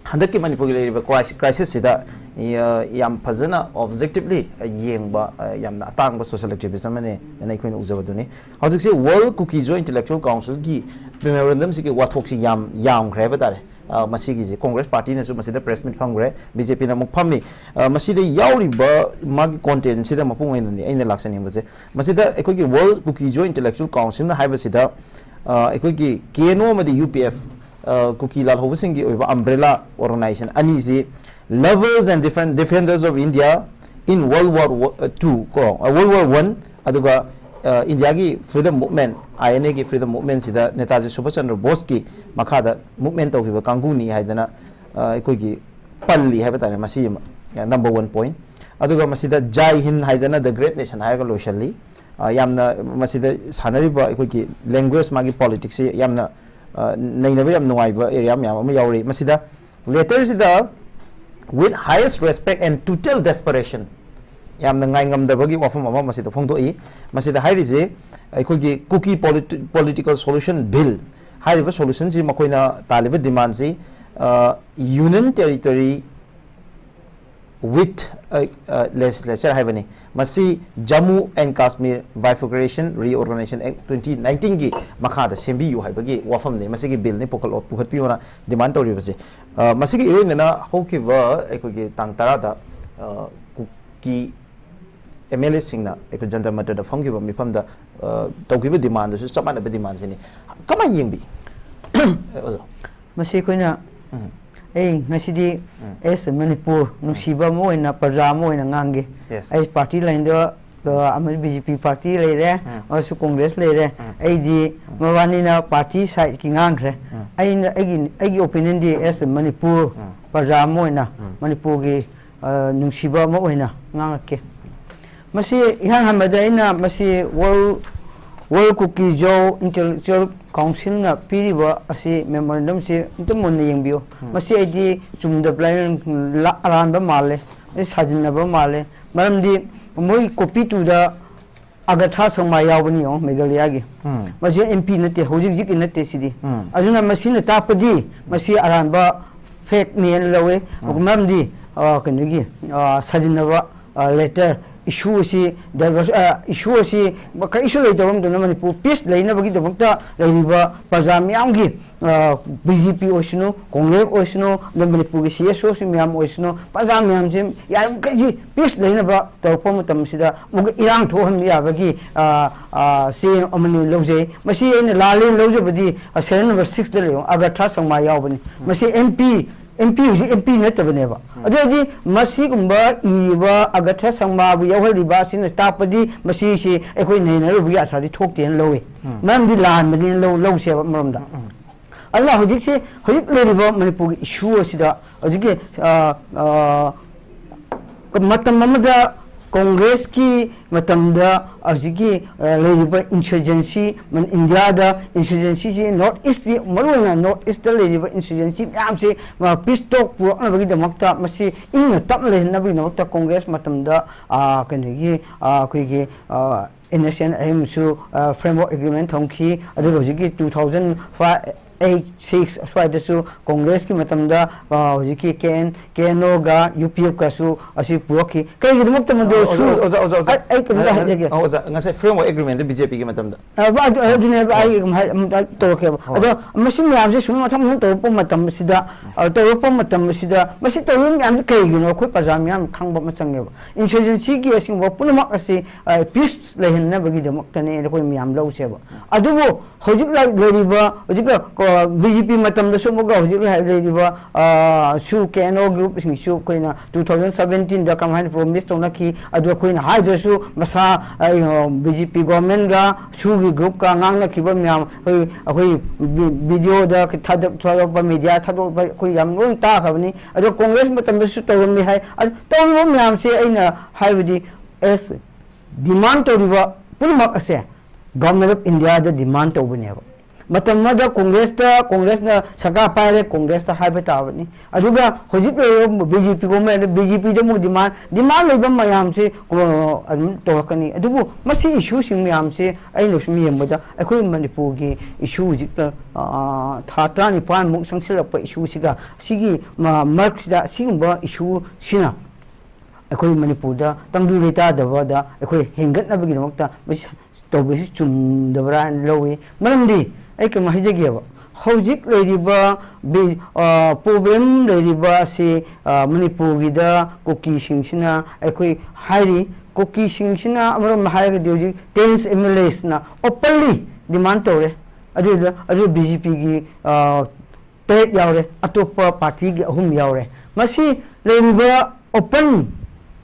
ꯍꯟꯗꯛꯀꯤ ꯃꯅꯤꯄꯨꯔꯒꯤ ꯂꯩꯔꯤꯕ ꯀ꯭ꯔꯥꯏꯁ-, ꯀ꯭ꯔꯥꯏꯁꯤꯁꯁꯤꯗ, ꯑ, ꯌꯥꯝ ꯐꯖꯅ ꯑꯣꯕꯖꯦꯛꯇꯤꯚꯂꯤ ꯌꯦꯡꯕ, ꯑ, ꯌꯥꯝꯅ ꯑꯇꯥꯡꯕ ꯁꯣꯁꯤꯌꯦꯜ ꯑꯦꯛꯇꯤꯚꯤꯁ ꯑꯃꯅꯦ ꯍꯥꯏꯅ ꯑꯩꯈꯣꯏꯅ ꯎꯖꯕꯗꯨꯅꯤ꯫ ꯍꯧꯖꯤꯛꯁꯦ ꯋꯥꯔꯜ ꯀꯨꯀꯤ ꯖꯣ ꯏꯟꯇꯦꯂꯦꯛꯆꯨꯋꯦꯜ ꯀꯥꯎꯟꯁꯤꯜꯒꯤ ꯃꯦꯃꯣꯔꯦꯟꯗꯝꯁꯤꯒꯤ ꯋꯥꯊꯣꯛꯁꯤ ꯌꯥꯝ ꯌꯥꯝꯈ꯭ꯔꯦ ꯍꯥꯏꯕ ꯇꯥꯔꯦ꯫ ꯑ, ꯃꯁꯤꯒꯤꯁꯦ ꯀꯣꯡꯒ꯭ꯔꯦꯁ ꯄꯥꯔꯇꯤꯅꯁꯨ ꯃꯁꯤꯗ ꯄ꯭ꯔꯦꯁ ꯃꯤꯠ ꯐꯝꯈ꯭ꯔꯦ, ꯕꯤ ꯖꯦ ꯄꯤꯅ ꯑꯃꯨꯛ ꯐꯝꯃꯤ꯫ ꯑ, ꯃꯁꯤꯗ ꯌꯥꯎꯔꯤꯕ ꯃꯥꯒꯤ ꯀꯣꯟꯇꯦꯟꯁꯤꯗ ꯃꯄꯨꯡ ꯑꯣꯏꯅꯅꯤ ꯑꯩꯅ ꯂꯥꯛꯆꯅꯤꯡꯕꯁꯦ꯫ ꯃꯁꯤꯗ ꯑꯩꯈꯣꯏꯒꯤ ꯋꯥꯔꯜ ꯀꯨꯀꯤ ꯖꯣ ꯏꯟꯇꯦꯂꯦꯛꯆꯨꯋꯦꯜ ꯀꯥꯎꯟꯁꯤꯜꯅ ꯍꯥꯏꯕꯁꯤꯗ, ꯑ, ꯑꯩꯈꯣꯏꯒꯤ ꯀꯦ ꯑꯦꯟ ꯑꯣ ꯑꯃꯗꯤ ꯌꯨ ꯄꯤ ꯑꯦꯐ, ꯑ, ꯀꯨꯀꯤ ꯂꯥꯜꯍꯧꯕꯁꯤꯡꯒꯤ ꯑꯣꯏꯕ ꯑꯝꯕ꯭ꯔꯦꯂꯥ ꯑꯣꯔꯒꯅꯥꯏꯖꯦꯁꯟ ꯑꯅꯤꯁꯤ Lovers and Defend-, Defenders of India in World War Two ꯀꯣ, ꯑ, World War One, ꯑꯗꯨꯒ, ꯑ, ꯏꯟꯗꯤꯌꯥꯒꯤ ꯐ꯭ꯔꯤꯗꯝ ꯃꯨꯚꯃꯦꯟ, ꯑꯥꯏ ꯑꯦꯟ ꯑꯦꯒꯤ ꯐ꯭ꯔꯤꯗꯝ ꯃꯨꯚꯃꯦꯟꯁꯤꯗ ꯅꯦꯇꯥꯖꯤ ꯁꯨꯚꯥꯁ ꯆꯟꯗ꯭ꯔ ꯕꯣꯁꯀꯤ ꯃꯈꯥꯗ ꯃꯨꯚꯃꯦꯟ ꯇꯧꯈꯤꯕ ꯀꯥꯡꯕꯨꯅꯤ ꯍꯥꯏꯗꯅ, ꯑ, ꯑꯩꯈꯣꯏꯒꯤ ꯄꯜꯂꯤ ꯍꯥꯏꯕ ꯇꯥꯔꯦ, ꯃꯁꯤ ꯑꯃ, number one point꯫ ꯑꯗꯨꯒ ꯃꯁꯤꯗ ꯖꯥꯏ ꯍꯤꯟ ꯍꯥꯏꯗꯅ The Great Nation ꯍꯥꯏꯔꯒ ꯂꯣꯏꯁꯤꯜꯂꯤ꯫ ꯑ, ꯌꯥꯝꯅ ꯃꯁꯤꯗ ꯁꯥꯟꯅꯔꯤꯕ ꯑꯩꯈꯣꯏꯒꯤ ꯂꯦꯡꯒ꯭ꯋꯦꯖ, ꯃꯥꯒꯤ ꯄꯣꯂꯤꯇꯤꯛꯁꯁꯤ ꯌꯥꯝꯅ, ꯑ, ꯅꯩꯅꯕ ꯌꯥꯝ ꯅꯨꯡꯉꯥꯏꯕ ꯑꯦꯔꯤꯌꯥ ꯃꯌꯥꯝ ꯑꯃ ꯌꯥꯎꯔꯤ꯫ ꯃꯁꯤꯗ ꯂꯦꯇꯔꯁꯤꯗ "With highest respect and total desperation", ꯌꯥꯝꯅ ꯉꯥꯏꯉꯝꯗꯕꯒꯤ ꯋꯥꯐꯝ ꯑꯃ ꯃꯁꯤꯗ ꯐꯣꯡꯗꯣꯛꯏ꯫ ꯃꯁꯤꯗ ꯍꯥꯏꯔꯤꯁꯦ ꯑꯩꯈꯣꯏꯒꯤ ꯀꯨꯀꯤ ꯄꯣꯂꯤꯇꯤ-, ꯄꯣꯂꯤꯇꯤꯀꯦꯜ ꯁꯣꯂꯨꯁꯟ ꯕꯤꯜ ꯍꯥꯏꯔꯤꯕ ꯁꯣꯂꯨꯁꯟꯁꯤ ꯃꯈꯣꯏꯅ ꯇꯥꯜꯂꯤꯕ ꯗꯤꯃꯥꯟꯁꯤ, ꯑ, "Union Territory with, ꯑ, ꯑ, Legislature" ꯍꯥꯏꯕꯅꯤ꯫ ꯃꯁꯤ Jammu and Kashmir Bifurcation Reorganization Act twenty nineteenꯒꯤ ꯃꯈꯥꯗ ꯁꯦꯝꯕꯤꯌꯨ ꯍꯥꯏꯕꯒꯤ ꯋꯥꯐꯝꯅꯤ꯫ ꯃꯁꯤꯒꯤ ꯕꯤꯜꯅꯤ ꯄꯨꯈꯠꯂꯣ-, ꯄꯨꯈꯠꯄꯤꯌꯣꯅ ꯗꯤꯃꯥꯟ ꯇꯧꯔꯤꯕꯁꯦ꯫ ꯑ, ꯃꯁꯤꯒꯤ ꯏꯔꯣꯏꯅꯅ ꯍꯧꯈꯤꯕ ꯑꯩꯈꯣꯏꯒꯤ ꯇꯥꯡ ꯇꯔꯥꯗ, ꯑ, ꯀꯨꯀꯤ ꯑꯦꯝ ꯑꯦꯜ ꯑꯦꯁꯤꯡꯅ ꯑꯩꯈꯣꯏ ꯖꯟꯇꯔ ꯃꯟꯇꯔꯗ ꯐꯝꯈꯤꯕ ꯃꯤꯐꯝꯗ, ꯑ, ꯇꯧꯈꯤꯕ ꯗꯤꯃꯥꯟꯗꯨꯁꯨ ꯆꯞ ꯃꯥꯟꯅꯕ ꯗꯤꯃꯥꯟꯁꯤꯅꯤ꯫ ꯀꯃꯥꯏꯅ ꯌꯦꯡꯕꯤ? ꯑꯦ, ꯑꯣꯖꯥ꯫ ꯃꯁꯤ ꯑꯩꯈꯣꯏꯅ, ꯎꯝ꯫ ꯑꯩ ꯉꯁꯤꯗꯤ ꯎꯝ꯫ ꯑꯦꯁ ꯃꯅꯤꯄꯨꯔ ꯅꯨꯡꯁꯤꯕ ꯑꯃ ꯑꯣꯏꯅ, ꯄ꯭ꯔꯖꯥ ꯑꯃ ꯑꯣꯏꯅ ꯉꯥꯡꯒꯦ꯫ Yes꯫ ꯑꯩ ꯄꯥꯔꯇꯤ ꯂꯥꯏꯟꯗ, ꯑ, ꯑꯃꯗꯤ ꯕꯤ ꯖꯦ ꯄꯤ ꯄꯥꯔꯇꯤ ꯂꯩꯔꯦ, ꯎꯝ꯫ ꯑꯃꯁꯨ ꯀꯣꯡꯒ꯭ꯔꯦꯁ ꯂꯩꯔꯦ꯫ ꯎꯝ꯫ ꯑꯩꯗꯤ ꯎꯝ꯫ ꯃꯕꯥꯅꯤꯅ ꯄꯥꯔꯇꯤ ꯁꯥꯏꯠꯀꯤ ꯉꯥꯡꯈ꯭ꯔꯦ꯫ ꯎꯝ꯫ ꯑꯩꯅ, ꯑꯩꯒꯤ, ꯑꯩꯒꯤ ꯑꯣꯄꯤꯅꯤꯌꯟꯗꯤ ꯑꯦꯁ ꯃꯅꯤꯄꯨꯔ ꯎꯝ꯫ ꯄ꯭ꯔꯖꯥ ꯑꯃ ꯑꯣꯏꯅ ꯎꯝ꯫ ꯃꯅꯤꯄꯨꯔꯒꯤ, ꯑ, ꯅꯨꯡꯁꯤꯕ ꯑꯃ ꯑꯣꯏꯅ ꯉꯥꯡꯂꯛꯀꯦ꯫ ꯃꯁꯤ ꯏꯍꯥꯟ ꯍꯥꯟꯕꯗ ꯑꯩꯅ ꯃꯁꯤ ꯋꯥꯔꯜ, ꯋꯥꯔꯜ ꯀꯨꯀꯤ ꯖꯣ ꯏꯟꯇꯦꯂꯦꯛꯆꯨꯋꯦꯜ ꯀꯥꯎꯟꯁꯤꯜꯅ ꯄꯤꯔꯤꯕ ꯑꯁꯤ ꯃꯦꯃꯣꯔꯦꯟꯗꯝꯁꯤ ꯑꯝꯇ ꯃꯨꯟꯅ ꯌꯦꯡꯕꯤꯌꯨ꯫ ꯎꯝ꯫ ꯃꯁꯤ ꯑꯩꯗꯤ ꯆꯨꯝꯗꯕ ꯂꯥꯏ-, ꯂꯥ-, ꯑꯔꯥꯟꯕ ꯃꯥꯜꯂꯦ, ꯑꯩ ꯁꯥꯖꯤꯟꯅꯕ ꯃꯥꯜꯂꯦ꯫ ꯃꯔꯝꯗꯤ ꯃꯣꯏ ꯀꯣꯄꯤ ꯇꯨꯗ ꯑꯒꯊꯥ ꯁꯪꯃꯥ ꯌꯥꯎꯕꯅꯤ ꯌꯦꯡꯉꯣ, ꯃꯦꯘꯥꯂꯌꯥꯒꯤ꯫ ꯎꯝ꯫ ꯃꯁꯤ ꯑꯦꯝ ꯄꯤ ꯅꯠꯇꯦ, ꯍꯧꯖꯤꯛ ꯍꯧꯖꯤꯛꯀꯤ ꯅꯠꯇꯦ ꯁꯤꯗꯤ꯫ ꯎꯝ꯫ ꯑꯗꯨꯅ ꯃꯁꯤꯅ ꯇꯥꯛꯄꯗꯤ ꯃꯁꯤ ꯑꯔꯥꯟꯕ ꯐꯦꯛꯅꯦꯅ ꯂꯧꯋꯦ꯫ ꯎꯝ꯫ ꯃꯔꯝꯗꯤ, ꯑ, ꯀꯩꯅꯣꯒꯤ, ꯑ, ꯁꯥꯖꯤꯟꯅꯕ, ꯑ, ꯂꯦꯇꯔ issue ꯑꯁꯤ diverse, ꯑ, issue ꯑꯁꯤ ꯀꯔꯤꯁꯨ ꯂꯩꯇꯕ ꯃꯇꯝꯗ ꯃꯅꯤꯄꯨꯔ peace ꯂꯩꯅꯕꯒꯤꯗꯃꯛꯇ ꯂꯩꯔꯤꯕ ꯄ꯭ꯔꯖꯥ ꯃꯤꯌꯥꯝꯒꯤ, ꯑ, ꯕꯤ ꯖꯦ ꯄꯤ ꯑꯣꯏꯁꯅꯨ, ꯀꯣꯡꯒ꯭ꯔꯦꯁ ꯑꯣꯏꯁꯅꯨ, ꯑꯗ ꯃꯅꯤꯄꯨꯔꯒꯤ ꯁꯤ ꯑꯦꯁ ꯑꯣꯁꯤꯡ ꯃꯌꯥꯝ ꯑꯣꯏꯁꯅꯨ, ꯄ꯭ꯔꯖꯥ ꯃꯌꯥꯝꯁꯤ ꯌꯥꯔꯤꯃꯈꯩꯁꯤ peace ꯂꯩꯅꯕ ꯇꯧꯔꯛꯄ ꯃꯇꯝꯁꯤꯗ ꯑꯃꯨꯛꯀ ꯏꯔꯥꯡ ꯊꯣꯛꯍꯟꯕ ꯌꯥꯕꯒꯤ, ꯑ, ꯑ, ꯆꯦ ꯑꯃꯅꯤ ꯂꯧꯖꯩ꯫ ꯃꯁꯤ ꯑꯩꯅ ꯂꯥꯜꯂꯦꯅ ꯂꯧꯖꯕꯗꯤ, ꯑ, serial number six ꯇ ꯂꯩꯌꯦ, ꯑꯒꯥꯊꯥ ꯁꯪꯃꯥ ꯌꯥꯎꯕꯅꯤ꯫ ꯃꯁꯤ M P, M P ꯍꯧꯖꯤꯛ M P ꯅꯠꯇꯕꯅꯦꯕ꯫ ꯑꯗꯨ ꯑꯣꯏꯔꯗꯤ ꯃꯁꯤꯒꯨꯝꯕ ꯏꯔꯤꯕ ꯑꯒꯥꯊꯥ ꯁꯪꯃꯥꯕꯨ ꯌꯥꯎꯍꯜꯂꯤꯕ ꯑꯁꯤꯅ ꯇꯥꯛꯄꯗꯤ ꯃꯁꯤꯁꯤ ꯑꯩꯈꯣꯏ ꯅꯩꯅꯔꯨꯕꯒꯤ ꯑꯥꯔꯊꯗꯤ ꯊꯣꯛꯇꯦꯅ ꯂꯧꯏ꯫ ꯃꯔꯝꯗꯤ ꯂꯥꯟꯕꯅꯤꯅ ꯂꯧ-, ꯂꯧꯁꯦꯕ ꯃꯔꯝꯗ꯫ ꯑꯗꯨꯅ ꯍꯧꯖꯤꯛꯁꯤ, ꯍꯧꯖꯤꯛ ꯂꯩꯔꯤꯕ ꯃꯅꯤꯄꯨꯔꯒꯤ issue ꯑꯁꯤꯗ ꯍꯧꯖꯤꯛꯀꯤ, ꯑ, ꯑ, ꯃꯇꯝ ꯑꯃꯗ ꯀꯣꯡꯒ꯭ꯔꯦꯁꯀꯤ ꯃꯇꯝꯗ ꯍꯧꯖꯤꯛꯀꯤ, ꯑ, ꯂꯩꯔꯤꯕ insurgency, ꯃ-, ꯏꯟꯗꯤꯌꯥꯗ insurgency ꯁꯤ North East ꯀꯤ, ꯃꯔꯨꯑꯣꯏꯅ North East ꯇ ꯂꯩꯔꯤꯕ insurgency ꯃꯌꯥꯝꯁꯤ, ꯑ, peace talk ꯄꯨꯔꯛꯅꯕꯒꯤꯗꯃꯛꯇ, ꯃꯁꯤ ꯏꯪꯅ ꯇꯞꯅ ꯂꯩꯍꯟꯅꯕꯒꯤꯗꯃꯛꯇ ꯀꯣꯡꯒ꯭ꯔꯦꯁ ꯃꯇꯝꯗ, ꯑ, ꯀꯩꯅꯣꯒꯤ, ꯑ, ꯑꯩꯈꯣꯏꯒꯤ, ꯑ, N S C N ꯑꯃꯁꯨ, ꯑ, framework agreement ꯊꯝꯈꯤ꯫ ꯑꯗꯨꯒ ꯍꯧꯖꯤꯛꯀꯤ two thousand five, eight, six ꯑꯁ꯭ꯋꯥꯏꯗꯁꯨ ꯀꯣꯡꯒ꯭ꯔꯦꯁꯀꯤ ꯃꯇꯝꯗ, ꯑ, ꯍꯧꯖꯤꯛꯀꯤ K N, K N O ꯒ U P F ꯀꯁꯨ ꯑꯁꯤ ꯄꯨꯔꯛꯈꯤ꯫ ꯀꯩꯒꯤꯗꯃꯛꯇ ꯃꯗꯨ ꯑꯣꯖꯥ, ꯁꯨ-, ꯑꯣꯖꯥ, ꯑꯣꯖꯥ, ꯑꯣꯖꯥ, ꯑꯩ, ꯑꯩ ꯀꯩꯅꯣꯝꯇ ꯑ, ꯑ, ꯍꯥꯏꯖꯒꯦ꯫ ꯑꯣꯖꯥ, ꯉꯁꯥꯏ framework agreement ꯗ B J P ꯒꯤ ꯃꯇꯝꯗ꯫ ꯑ, ꯑꯗꯨ, ꯑꯗꯨꯅꯦꯕ ꯑꯩ ꯑꯃꯨꯛ ꯍꯥꯏ-, ꯑꯃꯨꯛ ꯇꯧꯔꯛꯀꯦꯕ꯫ ꯍꯣꯏ꯫ ꯑꯗꯣ ꯃꯁꯤ ꯃꯌꯥꯝꯁꯦ ꯁꯨꯝ ꯃꯊꯪ ꯃꯊꯪ ꯇꯧꯔꯛꯄ ꯃꯇꯝꯁꯤꯗ, ꯑ, ꯇꯧꯔꯛꯄ ꯃꯇꯝꯁꯤꯗ ꯃꯁꯤ ꯇꯧꯔꯤꯕ ꯃꯌꯥꯝꯁꯦ ꯀꯩꯒꯤꯅꯣ ꯑꯩꯈꯣꯏ ꯄ꯭ꯔꯖꯥ ꯃꯤꯌꯥꯝ ꯈꯪꯕ ꯑꯃ ꯆꯪꯉꯦꯕ꯫ Insurgency ꯒꯤ ꯑꯁꯤꯒꯨꯝꯕ ꯄꯨꯝꯅꯃꯛ ꯑꯁꯤ, ꯑ, peace ꯂꯩꯍꯟꯅꯕꯒꯤꯗꯃꯛꯇꯅꯦ ꯑꯩꯈꯣꯏ ꯃꯌꯥꯝ ꯂꯧꯁꯦꯕ꯫ ꯑꯗꯨꯕꯨ ꯍꯧꯖꯤꯛ ꯂꯩ-, ꯂꯩꯔꯤꯕ, ꯍꯧꯖꯤꯛꯀ, ꯀꯣ, B J P ꯃꯇꯝꯗꯁꯨ ꯑꯃꯨꯛꯀ ꯍꯧꯖꯤꯛ ꯂꯩ-, ꯂꯩꯔꯤꯕ, ꯑ, ꯁꯨ K N O group ꯁꯤꯡꯁꯨ ꯑꯩꯈꯣꯏꯅ two thousand seventeen ꯗ ꯀꯃꯥꯏꯅ promise ꯇꯧꯅꯈꯤ, ꯑꯗꯨ ꯑꯩꯈꯣꯏꯅ ꯍꯥꯏꯗ꯭ꯔꯁꯨ ꯃꯁꯥ, ꯑ, B J P government ꯒ ꯁꯨꯒꯤ group ꯀ ꯉꯥꯡꯅꯈꯤꯕ ꯃꯌꯥꯝ ꯑꯩꯈꯣꯏ, ꯑꯩꯈꯣꯏ vi-, video ꯗ ꯊꯥꯗꯣꯛ-, ꯊꯥꯗꯣꯛꯄ, media ꯊꯥꯗꯣꯛꯄ ꯑꯩꯈꯣꯏ ꯌꯥꯝ ꯂꯣꯏꯅ ꯇꯥꯈ꯭ꯔꯕꯅꯤ꯫ ꯑꯗꯣ ꯀꯣꯡꯒ꯭ꯔꯦꯁ ꯃꯇꯝꯗꯁꯨ ꯇꯧꯔꯝꯃꯤ ꯍꯥꯏ꯫ ꯑꯗꯨ ꯇꯧꯔꯤꯕ ꯃꯌꯥꯝꯁꯦ ꯑꯩꯅ ꯍꯥꯏꯕꯗꯤ as demand ꯇꯧꯔꯤꯕ ꯄꯨꯝꯅꯃꯛ ꯑꯁꯦ Government of India the demand ꯇꯧꯕꯅꯦꯕ꯫ ꯃꯇꯝ ꯑꯃꯗ ꯀꯣꯡꯒ꯭ꯔꯦꯁꯇ, ꯀꯣꯡꯒ꯭ꯔꯦꯁꯅ ꯁꯔꯀꯥꯔ ꯄꯥꯏꯔꯦ, ꯀꯣꯡꯒ꯭ꯔꯦꯁꯇ ꯍꯥꯏꯕ ꯇꯥꯕꯅꯤ꯫ ꯑꯗꯨꯒ ꯍꯧꯖꯤꯛ ꯂꯩꯔꯤꯕ B J P government, B J P ꯗ ꯑꯃꯨꯛ demand, demand ꯂꯩꯕ ꯃꯌꯥꯝꯁꯤ, ꯑ, ꯑꯗꯨꯝ ꯇꯧꯔꯛꯀꯅꯤ꯫ ꯑꯗꯨꯕꯨ ꯃꯁꯤ issue ꯁꯤꯡ ꯃꯌꯥꯝꯁꯤ ꯑꯩꯅ ꯁꯨꯝ ꯌꯦꯡꯕꯗ ꯑꯩꯈꯣꯏ ꯃꯅꯤꯄꯨꯔꯒꯤ issue ꯍꯧꯖꯤꯛꯇ, ꯑ, ꯊꯥ ꯇꯔꯥꯅꯤꯄꯥꯟꯃꯨꯛ ꯆꯪꯁꯤꯜꯂꯛꯄ issue ꯁꯤꯒ, ꯁꯤꯒꯤ ꯃ-, ꯃꯔꯛꯁꯤꯗ ꯑꯁꯤꯒꯨꯝꯕ issue ꯁꯤꯅ ꯑꯩꯈꯣꯏ ꯃꯅꯤꯄꯨꯔꯗ ꯇꯪꯗꯨ ꯂꯩꯇꯥꯗꯕꯗ ꯑꯩꯈꯣꯏ ꯍꯦꯟꯒꯠꯅꯕꯒꯤꯗꯃꯛꯇ ꯃꯁꯤ ꯇꯧꯕꯁꯤ ꯆꯨꯝꯗꯕ꯭ꯔꯥ ꯍꯥꯏꯅ ꯂꯧꯏ꯫ ꯃꯔꯝꯗꯤ ꯑꯩ ꯀꯩꯅꯣ ꯍꯥꯏꯖꯒꯦꯕ, ꯍꯧꯖꯤꯛ ꯂꯩꯔꯤꯕ ꯕꯤ-, ꯑ, ꯄ꯭ꯔꯣꯕ꯭ꯂꯦꯝ ꯂꯩꯔꯤꯕ ꯑꯁꯤ, ꯑ, ꯃꯅꯤꯄꯨꯔꯒꯤꯗ ꯀꯨꯀꯤꯁꯤꯡꯁꯤꯅ ꯑꯩꯈꯣꯏ ꯍꯥꯏꯔꯤ, ꯀꯨꯀꯤꯁꯤꯡꯁꯤꯅ ꯑꯃꯔꯣꯝꯗ ꯍꯥꯏꯔꯒꯗꯤ ꯍꯧꯖꯤꯛ ꯇꯦꯟꯁ ꯑꯦꯝ ꯑꯦꯜ ꯑꯦꯁꯅ ꯑꯣꯄꯟꯂꯤ ꯗꯤꯃꯥꯟ ꯇꯧꯔꯦ꯫ ꯑꯗꯨꯗ ꯑꯗꯨ ꯕꯤ ꯖꯦ ꯄꯤꯒꯤ ꯇꯔꯦꯠ ꯌꯥꯎꯔꯦ, ꯑꯇꯣꯞꯄ ꯄꯥꯔꯇꯤꯒꯤ ꯑꯍꯨꯝ ꯌꯥꯎꯔꯦ꯫ ꯃꯁꯤ ꯂꯩꯔꯤꯕ ꯑꯣꯄꯟ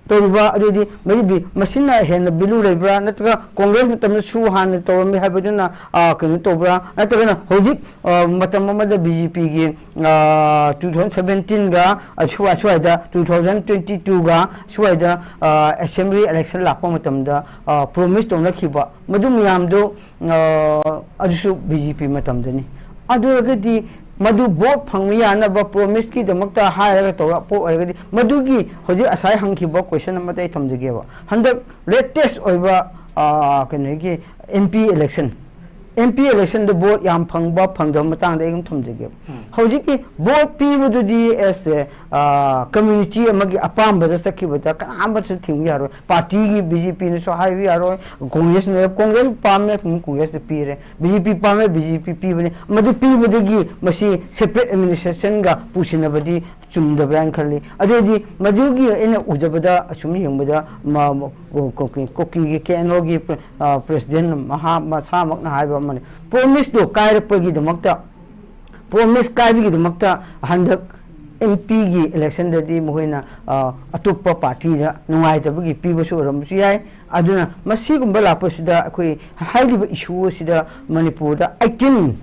ꯇꯧꯔꯤꯕ ꯑꯗꯨꯗꯤ ꯃꯗꯨꯗꯤ ꯃꯁꯤꯅ ꯍꯦꯟꯅ ꯚꯦꯂꯨ ꯂꯩꯕ꯭ꯔꯥ, ꯅꯠꯇ꯭ꯔꯒ ꯀꯣꯡꯒ꯭ꯔꯦꯁ ꯃꯇꯝꯗꯁꯨ ꯍꯥꯟꯅ ꯇꯧꯔꯝꯃꯤ ꯍꯥꯏꯕꯗꯨꯅ, ꯑ, ꯀꯩꯅꯣ ꯇꯧꯕ꯭ꯔꯥ, ꯅꯠꯇ꯭ꯔꯒꯅ ꯍꯧꯖꯤꯛ, ꯑ, ꯃꯇꯝ ꯑꯃꯗ ꯕꯤ ꯖꯦ ꯄꯤꯒꯤ, ꯑ, ꯇꯨ ꯊꯥꯎꯖꯟ ꯁꯕꯦꯟꯇꯤꯟꯒ ꯑꯁꯨꯋꯥꯏ-, ꯑꯁꯨꯋꯥꯏꯗ, ꯇꯨ ꯊꯥꯎꯖꯟ ꯇ꯭ꯋꯦꯟꯇꯤ ꯇꯨꯒ ꯑꯁꯨꯋꯥꯏꯗ, ꯑ, ꯑꯦꯁꯦꯝꯕ꯭ꯂꯤ ꯏꯂꯦꯛꯁꯟ ꯂꯥꯛꯄ ꯃꯇꯝꯗ, ꯑ, ꯄ꯭ꯔꯣꯃꯤꯁ ꯇꯧꯅꯈꯤꯕ ꯃꯗꯨ ꯃꯌꯥꯝꯗꯨ, ꯑ, ꯑꯗꯨꯁꯨ ꯕꯤ ꯖꯦ ꯄꯤ ꯃꯇꯝꯗꯅꯤ꯫ ꯑꯗꯨ ꯑꯣꯏꯔꯒꯗꯤ ꯃꯗꯨ ꯚꯣꯠ ꯐꯪꯕ ꯌꯥꯅꯕ ꯄ꯭ꯔꯣꯃꯤꯁꯀꯤꯗꯃꯛꯇ ꯍꯥꯏꯔꯒ ꯇꯧꯔꯛꯄ ꯑꯣꯏꯔꯒꯗꯤ, ꯃꯗꯨꯒꯤ ꯍꯧꯖꯤꯛ ꯉꯁꯥꯏ ꯍꯪꯈꯤꯕ ꯀꯣꯏꯁꯟ ꯑꯃꯗ ꯑꯩ ꯊꯝꯖꯒꯦꯕ꯫ ꯍꯟꯗꯛ ꯂꯦꯇꯦꯁ ꯑꯣꯏꯕ, ꯑ, ꯀꯩꯅꯣꯒꯤ M P election, M P ꯏꯂꯦꯛꯁꯟꯗ ꯚꯣꯠ ꯌꯥꯝ ꯐꯪꯕ ꯐꯪꯗꯕ ꯃꯇꯥꯡꯗ ꯑꯩ ꯑꯗꯨꯝ ꯊꯝꯖꯒꯦꯕ꯫ ꯎꯝ꯫ ꯍꯧꯖꯤꯛꯀꯤ ꯚꯣꯠ ꯄꯤꯕꯗꯨꯗꯤ ꯑꯦꯁ ꯑꯦ, ꯑ, ꯀꯝꯃ꯭ꯌꯨꯅꯤꯇꯤ ꯑꯃꯒꯤ ꯑꯄꯥꯝꯕꯗ ꯆꯠꯈꯤꯕꯗ ꯀꯅꯥꯝꯇꯁꯨ ꯊꯤꯡꯕ ꯌꯥꯔꯣꯏ꯫ ꯄꯥꯔꯇꯤꯒꯤ ꯕꯤ ꯖꯦ ꯄꯤꯅꯁꯨ ꯍꯥꯏꯕ ꯌꯥꯔꯣꯏ, ꯀꯣꯡꯒ꯭ꯔꯦꯁꯅ, ꯀꯣꯡꯒ꯭ꯔꯦꯁ ꯄꯥꯝꯃꯦ, ꯀꯣꯡꯒ꯭ꯔꯦꯁꯇ ꯄꯤꯔꯦ, ꯕꯤ ꯖꯦ ꯄꯤ ꯄꯥꯝꯃꯦ, ꯕꯤ ꯖꯦ ꯄꯤ ꯄꯤꯕꯅꯤ꯫ ꯃꯗꯨ ꯄꯤꯕꯗꯒꯤ ꯃꯁꯤ ꯁꯦꯄꯔꯦꯠ ꯑꯦꯗꯃꯤꯅꯤꯁꯇ꯭ꯔꯦꯁꯟꯒ ꯄꯨꯁꯤꯟꯅꯕꯗꯤ ꯆꯨꯝꯗꯕ꯭ꯔꯥ ꯍꯥꯏꯅ ꯈꯜꯂꯤ꯫ ꯑꯗꯨꯗꯤ ꯃꯗꯨꯒꯤ ꯑꯩꯅ ꯎꯖꯕꯗ, ꯑꯁꯨꯝ ꯌꯦꯡꯕꯗ, ꯃ-, ꯃ-, ꯀꯨꯀꯤ-, ꯀꯨꯀꯤꯒꯤ ꯀꯦ ꯑꯦꯟ ꯑꯣꯒꯤ ꯄ꯭ꯔ-, ꯑ, ꯄ꯭ꯔꯦꯁꯤꯗꯦꯟ ꯃꯍꯥ-, ꯃꯁꯥꯃꯛꯅ ꯍꯥꯏꯕ ꯑꯃꯅꯤ, ꯄ꯭ꯔꯣꯃꯤꯁꯇꯣ ꯀꯥꯏꯔꯛꯄꯒꯤꯗꯃꯛꯇ, ꯄ꯭ꯔꯣꯃꯤꯁ ꯀꯥꯏꯕꯒꯤꯗꯃꯛꯇ ꯍꯟꯗꯛ ꯑꯦꯝ ꯄꯤꯒꯤ ꯏꯂꯦꯛꯁꯟꯗꯗꯤ ꯃꯈꯣꯏꯅ, ꯑ, ꯑꯇꯣꯞꯄ ꯄꯥꯔꯇꯤꯗ ꯅꯨꯡꯉꯥꯏꯇꯕꯒꯤ ꯄꯤꯕꯁꯨ ꯑꯣꯏꯔꯝꯕꯁꯨ ꯌꯥꯏ꯫ ꯑꯗꯨꯅ ꯃꯁꯤꯒꯨꯝꯕ ꯂꯥꯛꯄꯁꯤꯗ ꯑꯩꯈꯣꯏ ꯍꯥꯏꯔꯤꯕ ꯏꯁꯨ ꯑꯁꯤꯗ ꯃꯅꯤꯄꯨꯔꯗ ꯑꯩꯠꯇꯤꯟ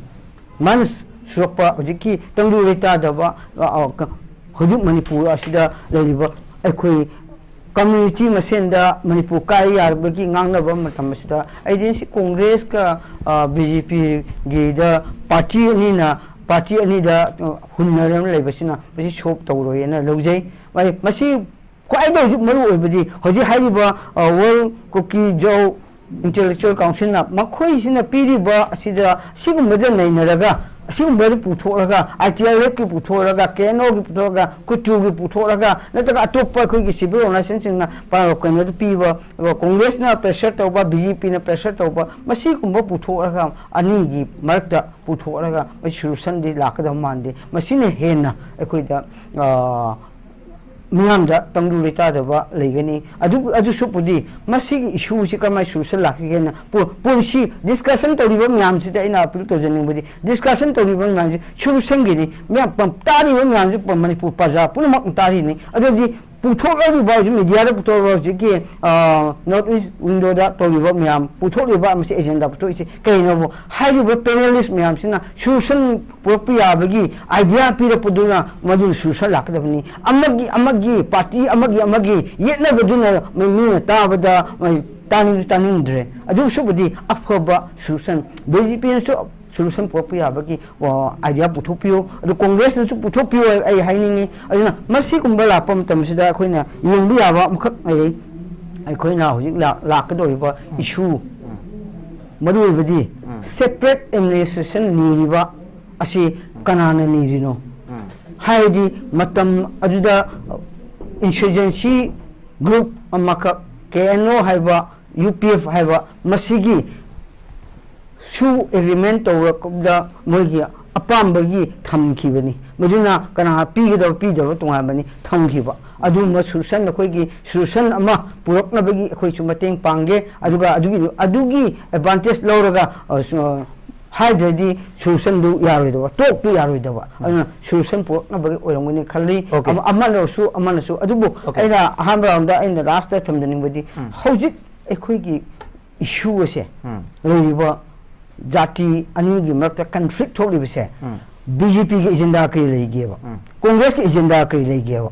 ꯃꯟꯁ ꯁꯨꯔꯛꯄ ꯍꯧꯖꯤꯛꯀꯤ ꯇꯪꯗꯨ ꯂꯩꯇꯥꯗꯕ, ꯑ, ꯑ, ꯀ-, ꯍꯧꯖꯤꯛ ꯃꯅꯤꯄꯨꯔ ꯑꯁꯤꯗ ꯂꯩꯔꯤꯕ ꯑꯩꯈꯣꯏ ꯀꯝꯃ꯭ꯌꯨꯅꯤꯇꯤ ꯃꯁꯦꯟꯗ ꯃꯅꯤꯄꯨꯔ ꯀꯥꯏ ꯌꯥꯔꯕꯒꯤ ꯉꯥꯡꯅꯕ ꯃꯇꯝ ꯑꯁꯤꯗ ꯑꯩꯗꯤ ꯁꯤ ꯀꯣꯡꯒ꯭ꯔꯦꯁꯀ, ꯑ, ꯕꯤ ꯖꯦ ꯄꯤꯒꯤꯗ ꯄꯥꯔꯇꯤ ꯑꯅꯤꯅ, ꯄꯥꯔꯇꯤ ꯑꯅꯤꯗ, ꯑ, ꯍꯨꯟꯅꯔꯒ ꯂꯩꯕꯁꯤꯅ ꯃꯁꯤ ꯁꯣꯞ ꯇꯧꯔꯣꯏꯅ ꯂꯧꯖꯩ꯫ ꯃꯁꯤ ꯈ꯭ꯋꯥꯏꯗꯒꯤ ꯍꯧꯖꯤꯛ ꯃꯔꯨ ꯑꯣꯏꯕꯗꯤ ꯍꯧꯖꯤꯛ ꯍꯥꯏꯔꯤꯕ, ꯑ, ꯋꯥꯔꯜ ꯀꯨꯀꯤ ꯖꯧ ꯏꯟꯇꯦꯂꯦꯛꯆꯨꯋꯦꯜ ꯀꯥꯎꯟꯁꯤꯜꯅ ꯃꯈꯣꯏꯁꯤꯅ ꯄꯤꯔꯤꯕ ꯑꯁꯤꯗ ꯁꯤꯒꯨꯝꯕꯗ ꯅꯩꯅꯔꯒ ꯑꯁꯤꯒꯨꯝꯕꯗꯨ ꯄꯨꯊꯣꯛꯂꯒ, ꯑꯥꯏ ꯇꯤ ꯑꯦꯜ ꯑꯦꯐꯀꯤ ꯄꯨꯊꯣꯛꯂꯒ, ꯀꯦ ꯑꯦꯟ ꯑꯣꯒꯤ ꯄꯨꯊꯣꯛꯂꯒ, ꯀꯨꯆꯨꯒꯤ ꯄꯨꯊꯣꯛꯂꯒ, ꯅꯠꯇ꯭ꯔꯒ ꯑꯇꯣꯞꯄ ꯑꯩꯈꯣꯏꯒꯤ ꯁꯤꯚꯤꯜ ꯑꯣꯔꯒꯅꯥꯏꯖꯦꯁꯟꯁꯤꯡꯅ ꯄ-, ꯀꯩꯅꯣꯗ ꯄꯤꯕ, ꯀꯣꯡꯒ꯭ꯔꯦꯁꯅ ꯄ꯭ꯔꯦꯁꯔ ꯇꯧꯕ, ꯕꯤ ꯖꯦ ꯄꯤꯅ ꯄ꯭ꯔꯦꯁꯔ ꯇꯧꯕ, ꯃꯁꯤꯒꯨꯝꯕ ꯄꯨꯊꯣꯛꯂꯒ ꯑꯅꯤꯒꯤ ꯃꯔꯛꯇ ꯄꯨꯊꯣꯛꯂꯒ ꯃꯁꯤ ꯁꯣꯂꯨꯁꯟꯗꯤ ꯂꯥꯛꯀꯗꯕ ꯃꯥꯟꯗꯦ꯫ ꯃꯁꯤꯅ ꯍꯦꯟꯅ ꯑꯩꯈꯣꯏꯗ, ꯑ, ꯃꯤꯌꯥꯝꯗ ꯇꯪꯗꯨ ꯂꯩꯇꯥꯗꯕ ꯂꯩꯒꯅꯤ꯫ ꯑꯗꯨ, ꯑꯗꯨꯁꯨꯄꯨꯗꯤ ꯃꯁꯤꯒꯤ ꯏꯁꯨꯁꯤ ꯀꯔꯝꯍꯥꯏꯅ ꯁꯣꯂꯨꯁꯟ ꯂꯥꯛꯁꯤꯒꯦꯅ ꯄꯣ-, ꯄꯣꯂꯤꯁꯤ ꯗꯤꯁꯀꯁꯟ ꯇꯧꯔꯤꯕ ꯃꯌꯥꯝꯁꯤꯗ ꯑꯩꯅ ꯑꯄꯤꯜ ꯇꯧꯖꯅꯤꯡꯕꯗꯤ, ꯗꯤꯁꯀꯁꯟ ꯇꯧꯔꯤꯕ ꯃꯌꯥꯝꯁꯤ ꯁꯣꯂꯨꯁꯟꯒꯤꯅꯤ꯫ ꯃꯌꯥꯝ ꯄꯝ-, ꯇꯥꯔꯤꯕ ꯃꯌꯥꯝꯁꯤ ꯄ-, ꯃꯅꯤꯄꯨꯔ ꯄ꯭ꯔꯖꯥ ꯄꯨꯝꯅꯃꯛꯅ ꯇꯥꯔꯤꯅꯤ꯫ ꯑꯗꯨꯗꯤ ꯄꯨꯊꯣꯛꯂꯛꯂꯤꯕ ꯍꯧꯖꯤꯛ ꯃꯦꯗꯤꯌꯥꯗ ꯄꯨꯊꯣꯛꯂꯤꯕ ꯍꯧꯖꯤꯛꯀꯤ, ꯑ, ꯅꯣꯔꯠ ꯏꯁ ꯋꯤꯡꯗꯣꯗ ꯇꯧꯔꯤꯕ ꯃꯌꯥꯝ ꯄꯨꯊꯣꯛꯂꯤꯕ ꯃꯁꯤ ꯑꯦꯖꯦꯟꯗꯥ ꯄꯨꯊꯣꯛꯏꯁꯤ ꯀꯩꯅꯣꯕꯨ ꯍꯥꯏꯔꯤꯕ ꯄꯦꯅꯦꯂꯤꯁ ꯃꯌꯥꯝꯁꯤꯅ ꯁꯣꯂꯨꯁꯟ ꯄꯨꯔꯛꯄ ꯌꯥꯕꯒꯤ ꯑꯥꯏꯗꯤꯌꯥ ꯄꯤꯔꯛꯄꯗꯨꯅ ꯃꯗꯨ ꯁꯣꯂꯨꯁꯟ ꯂꯥꯛꯀꯗꯕꯅꯤ꯫ ꯑꯃꯒꯤ ꯑꯃꯒꯤ ꯄꯥꯔꯇꯤ ꯑꯃꯒꯤ ꯑꯃꯒꯤ ꯌꯦꯠꯅꯕꯗꯨꯅ ꯃꯤ-, ꯃꯤꯅ ꯇꯥꯕꯗ ꯃꯣꯏ ꯇꯥꯅꯤꯡꯁꯨ ꯇꯥꯅꯤꯡꯗ꯭ꯔꯦ꯫ ꯑꯗꯨꯁꯨꯕꯨꯗꯤ ꯑꯐꯕ ꯁꯣꯂꯨꯁꯟ, ꯕꯤ ꯖꯦ ꯄꯤꯅꯁꯨ ꯁꯣꯂꯨꯁꯟ ꯄꯨꯔꯛꯄ ꯌꯥꯕꯒꯤ, ꯑ, ꯑꯥꯏꯗꯤꯌꯥ ꯄꯨꯊꯣꯛꯄꯤꯌꯨ꯫ ꯑꯗꯨ ꯀꯣꯡꯒ꯭ꯔꯦꯁꯅꯁꯨ ꯄꯨꯊꯣꯛꯄꯤꯌꯨ ꯍꯥꯏ-, ꯑꯩ ꯍꯥꯏꯅꯤꯡꯉꯤ꯫ ꯑꯗꯨꯅ ꯃꯁꯤꯒꯨꯝꯕ ꯂꯥꯛꯄ ꯃꯇꯝꯁꯤꯗ ꯑꯩꯈꯣꯏꯅ ꯌꯦꯡꯕ ꯌꯥꯕ ꯑꯃꯈꯛ ꯂꯩ꯫ ꯑꯩꯈꯣꯏꯅ ꯍꯧꯖꯤꯛ ꯂꯥꯛ-, ꯂꯥꯛꯀꯗꯧꯔꯤꯕ ꯏꯁꯨ, ꯃꯔꯨꯑꯣꯏꯕꯗꯤ ꯁꯦꯄꯔꯦꯠ ꯑꯦꯗꯃꯤꯅꯤꯁꯇ꯭ꯔꯦꯁꯟ ꯅꯤꯔꯤꯕ ꯑꯁꯤ ꯀꯅꯥꯅ ꯅꯤꯔꯤꯅꯣ? ꯍꯥꯏꯗꯤ ꯃꯇꯝ ꯑꯗꯨꯗ ꯏꯟꯁꯔꯖꯦꯟꯁꯤ ꯒ꯭ꯔꯨꯞ ꯑꯃꯈꯛ, ꯀꯦ ꯑꯦꯟ ꯑꯣ ꯍꯥꯏꯕ, ꯌꯨ ꯄꯤ ꯑꯦꯐ ꯍꯥꯏꯕ, ꯃꯁꯤꯒꯤ ꯁꯨ ꯑꯦꯒ꯭ꯔꯤꯃꯦꯟ ꯇꯧꯔꯛꯄꯗ ꯃꯣꯏꯒꯤ ꯑꯄꯥꯝꯕꯒꯤ ꯊꯝꯈꯤꯕꯅꯤ꯫ ꯃꯗꯨꯅ ꯀꯅꯥ ꯄꯤꯒꯗꯕ ꯄꯤꯗꯕ ꯇꯣꯉꯥꯟꯕꯅꯤ, ꯊꯝꯈꯤꯕ꯫ ꯑꯗꯨꯒꯨꯝꯕ ꯁꯣꯂꯨꯁꯟ, ꯑꯩꯈꯣꯏꯒꯤ ꯁꯣꯂꯨꯁꯟ ꯑꯃ ꯄꯨꯔꯛꯅꯕꯒꯤ ꯑꯩꯈꯣꯏꯁꯨ ꯃꯇꯦꯡ ꯄꯥꯡꯒꯦ꯫ ꯑꯗꯨꯒ ꯑꯗꯨꯒꯤ, ꯑꯗꯨꯒꯤ ꯑꯦꯗꯚꯥꯟꯇꯦꯖ ꯂꯧꯔꯒ, ꯑ, ꯁ-, ꯑ, ꯍꯥꯏꯗ꯭ꯔꯗꯤ ꯁꯣꯂꯨꯁꯟꯗꯨ ꯌꯥꯔꯣꯏꯗꯕ, ꯇꯣꯛꯇꯨ ꯌꯥꯔꯣꯏꯗꯕ꯫ ꯑꯗꯨꯅ ꯁꯣꯂꯨꯁꯟ ꯄꯨꯔꯛꯅꯕꯒꯤ ꯑꯣꯏꯔꯝꯒꯅꯤ ꯈꯜꯂꯤ꯫ ꯑꯣꯀꯦ꯫ ꯑꯃ-, ꯑꯃꯅꯁꯨ, ꯑꯃꯅꯁꯨ꯫ ꯑꯗꯨꯕꯨ ꯑꯣꯀꯦ꯫ ꯑꯩꯅ ꯑꯍꯥꯟꯕ ꯔꯥꯎꯟꯗ ꯑꯩꯅ ꯂꯥꯁꯇ ꯊꯝꯖꯅꯤꯡꯕꯗꯤ, ꯎꯝ꯫ ꯍꯧꯖꯤꯛ ꯑꯩꯈꯣꯏꯒꯤ ꯏꯁꯨ ꯑꯁꯦ, ꯎꯝ꯫ ꯂꯩꯔꯤꯕ ꯖꯥꯇꯤ ꯑꯅꯤꯒꯤ ꯃꯔꯛꯇ ꯀꯟꯐ꯭ꯂꯤꯛ ꯊꯣꯛꯂꯤꯕꯁꯦ, ꯎꯝ꯫ ꯕꯤ ꯖꯦ ꯄꯤꯒꯤ ꯑꯦꯖꯦꯟꯗꯥ ꯀꯔꯤ ꯂꯩꯒꯦꯕ? ꯎꯝ꯫ ꯀꯣꯡꯒ꯭ꯔꯦꯁꯀꯤ ꯑꯦꯖꯦꯟꯗꯥ ꯀꯔꯤ ꯂꯩꯒꯦꯕ?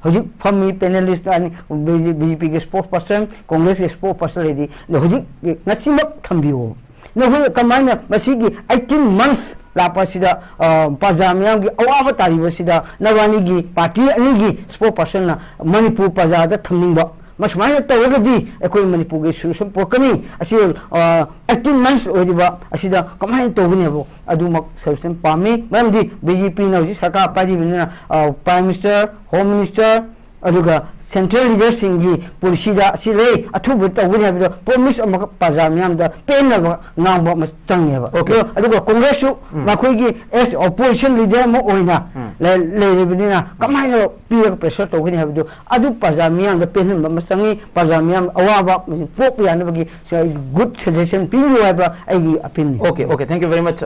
ꯍꯧꯖꯤꯛ ꯐꯝꯃꯤ ꯄꯦꯅꯦꯂꯤꯁ ꯑꯅꯤ, ꯕꯤ ꯖꯦ ꯄꯤꯒꯤ ꯁ꯭ꯄꯣꯛꯁ ꯄꯔꯁꯟ, ꯀꯣꯡꯒ꯭ꯔꯦꯁꯀꯤ ꯁ꯭ꯄꯣꯛꯁ ꯄꯔꯁꯟ ꯂꯩꯔꯗꯤ, ꯑꯗꯣ ꯍꯧꯖꯤꯛ ꯉꯁꯤꯃꯛ ꯊꯝꯕꯤꯌꯣ꯫ ꯅꯈꯣꯏ ꯀꯃꯥꯏꯅ ꯃꯁꯤꯒꯤ ꯑꯩꯠꯇꯤꯟ ꯃꯟꯁ ꯂꯥꯛꯄ ꯑꯁꯤꯗ, ꯑ, ꯄ꯭ꯔꯖꯥ ꯃꯤꯌꯥꯝꯒꯤ ꯑꯋꯥꯕ ꯇꯥꯔꯤꯕ ꯑꯁꯤꯗ ꯅꯕꯥꯅꯤꯒꯤ ꯄꯥꯔꯇꯤ ꯑꯅꯤꯒꯤ ꯁ꯭ꯄꯣꯛꯁ ꯄꯔꯁꯟꯅ ꯃꯅꯤꯄꯨꯔ ꯄ꯭ꯔꯖꯥꯗ ꯊꯝꯅꯤꯡꯕ ꯃꯁꯨꯃꯥꯏꯅ ꯇꯧꯔꯒꯗꯤ ꯑꯩꯈꯣꯏ ꯃꯅꯤꯄꯨꯔꯒꯤ ꯁꯣꯂꯨꯁꯟ ꯄꯨꯔꯛꯀꯅꯤ꯫ ꯑꯁꯤ ꯑꯩꯠꯇꯤꯟ ꯃꯟꯁ ꯑꯣꯏꯔꯤꯕ ꯑꯁꯤꯗ ꯀꯃꯥꯏꯅ ꯇꯧꯒꯅꯤ ꯍꯥꯏꯕ ꯑꯗꯨꯃꯛ ꯁꯣꯂꯨꯁꯟ ꯄꯥꯝꯃꯤ꯫ ꯃꯔꯝꯗꯤ ꯕꯤ ꯖꯦ ꯄꯤꯅ ꯍꯧꯖꯤꯛ ꯁꯔꯀꯥꯔ ꯄꯥꯏꯔꯤꯕꯅꯤꯅ, ꯄ꯭ꯔꯥꯏꯝ ꯃꯤꯅꯤꯁꯇꯔ, ꯍꯣꯝ ꯃꯤꯅꯤꯁꯇꯔ, ꯑꯗꯨꯒ ꯁꯦꯟꯇ꯭ꯔꯦꯜ ꯂꯤꯗꯔꯁꯤꯡꯒꯤ ꯄꯣꯂꯤꯁꯤꯗ ꯑꯁꯤ ꯂꯩ, ꯑꯊꯨꯕ ꯇꯧꯒꯅꯤ ꯍꯥꯏꯕꯗꯣ ꯄ꯭ꯔꯣꯃꯤꯁ ꯑꯃꯈꯛ ꯄ꯭ꯔꯖꯥ ꯃꯤꯌꯥꯝꯗ ꯄꯦꯟꯅꯕ ꯉꯥꯡꯕ ꯑꯃ ꯆꯪꯉꯦꯕ꯫ Okay. ꯑꯗꯣ, ꯑꯗꯨꯒ ꯀꯣꯡꯒ꯭ꯔꯦꯁꯁꯨ ꯎꯝ. ꯃꯈꯣꯏꯒꯤ ꯑꯦꯁ ꯑꯣꯄꯣꯖꯤꯁꯟ ꯂꯤꯗꯔ ꯑꯃ ꯑꯣꯏꯅ ꯎꯝ. ꯂꯩ- ꯂꯩꯔꯤꯕꯅꯤꯅ ꯀꯃꯥꯏꯅ ꯄꯤꯔꯒ ꯄ꯭ꯔꯦꯁꯔ ꯇꯧꯒꯅꯤ ꯍꯥꯏꯕꯗꯨ ꯑꯗꯨ ꯄ꯭ꯔꯖꯥ ꯃꯤꯌꯥꯝꯗ ꯄꯦꯟꯍꯟꯕ ꯑꯃ ꯆꯪꯉꯤ꯫ ꯄ꯭ꯔꯖꯥ ꯃꯤꯌꯥꯝ ꯑꯋꯥꯕ ꯀꯣꯛꯄ ꯌꯥꯅꯕꯒꯤ ꯒꯨꯗ ꯁꯖꯦꯁꯟ ꯄꯤꯕꯤꯌꯨ ꯍꯥꯏꯕ ꯑꯩꯒꯤ ꯑꯄꯤꯜꯅꯤ꯫ Okay, okay, thank you very much.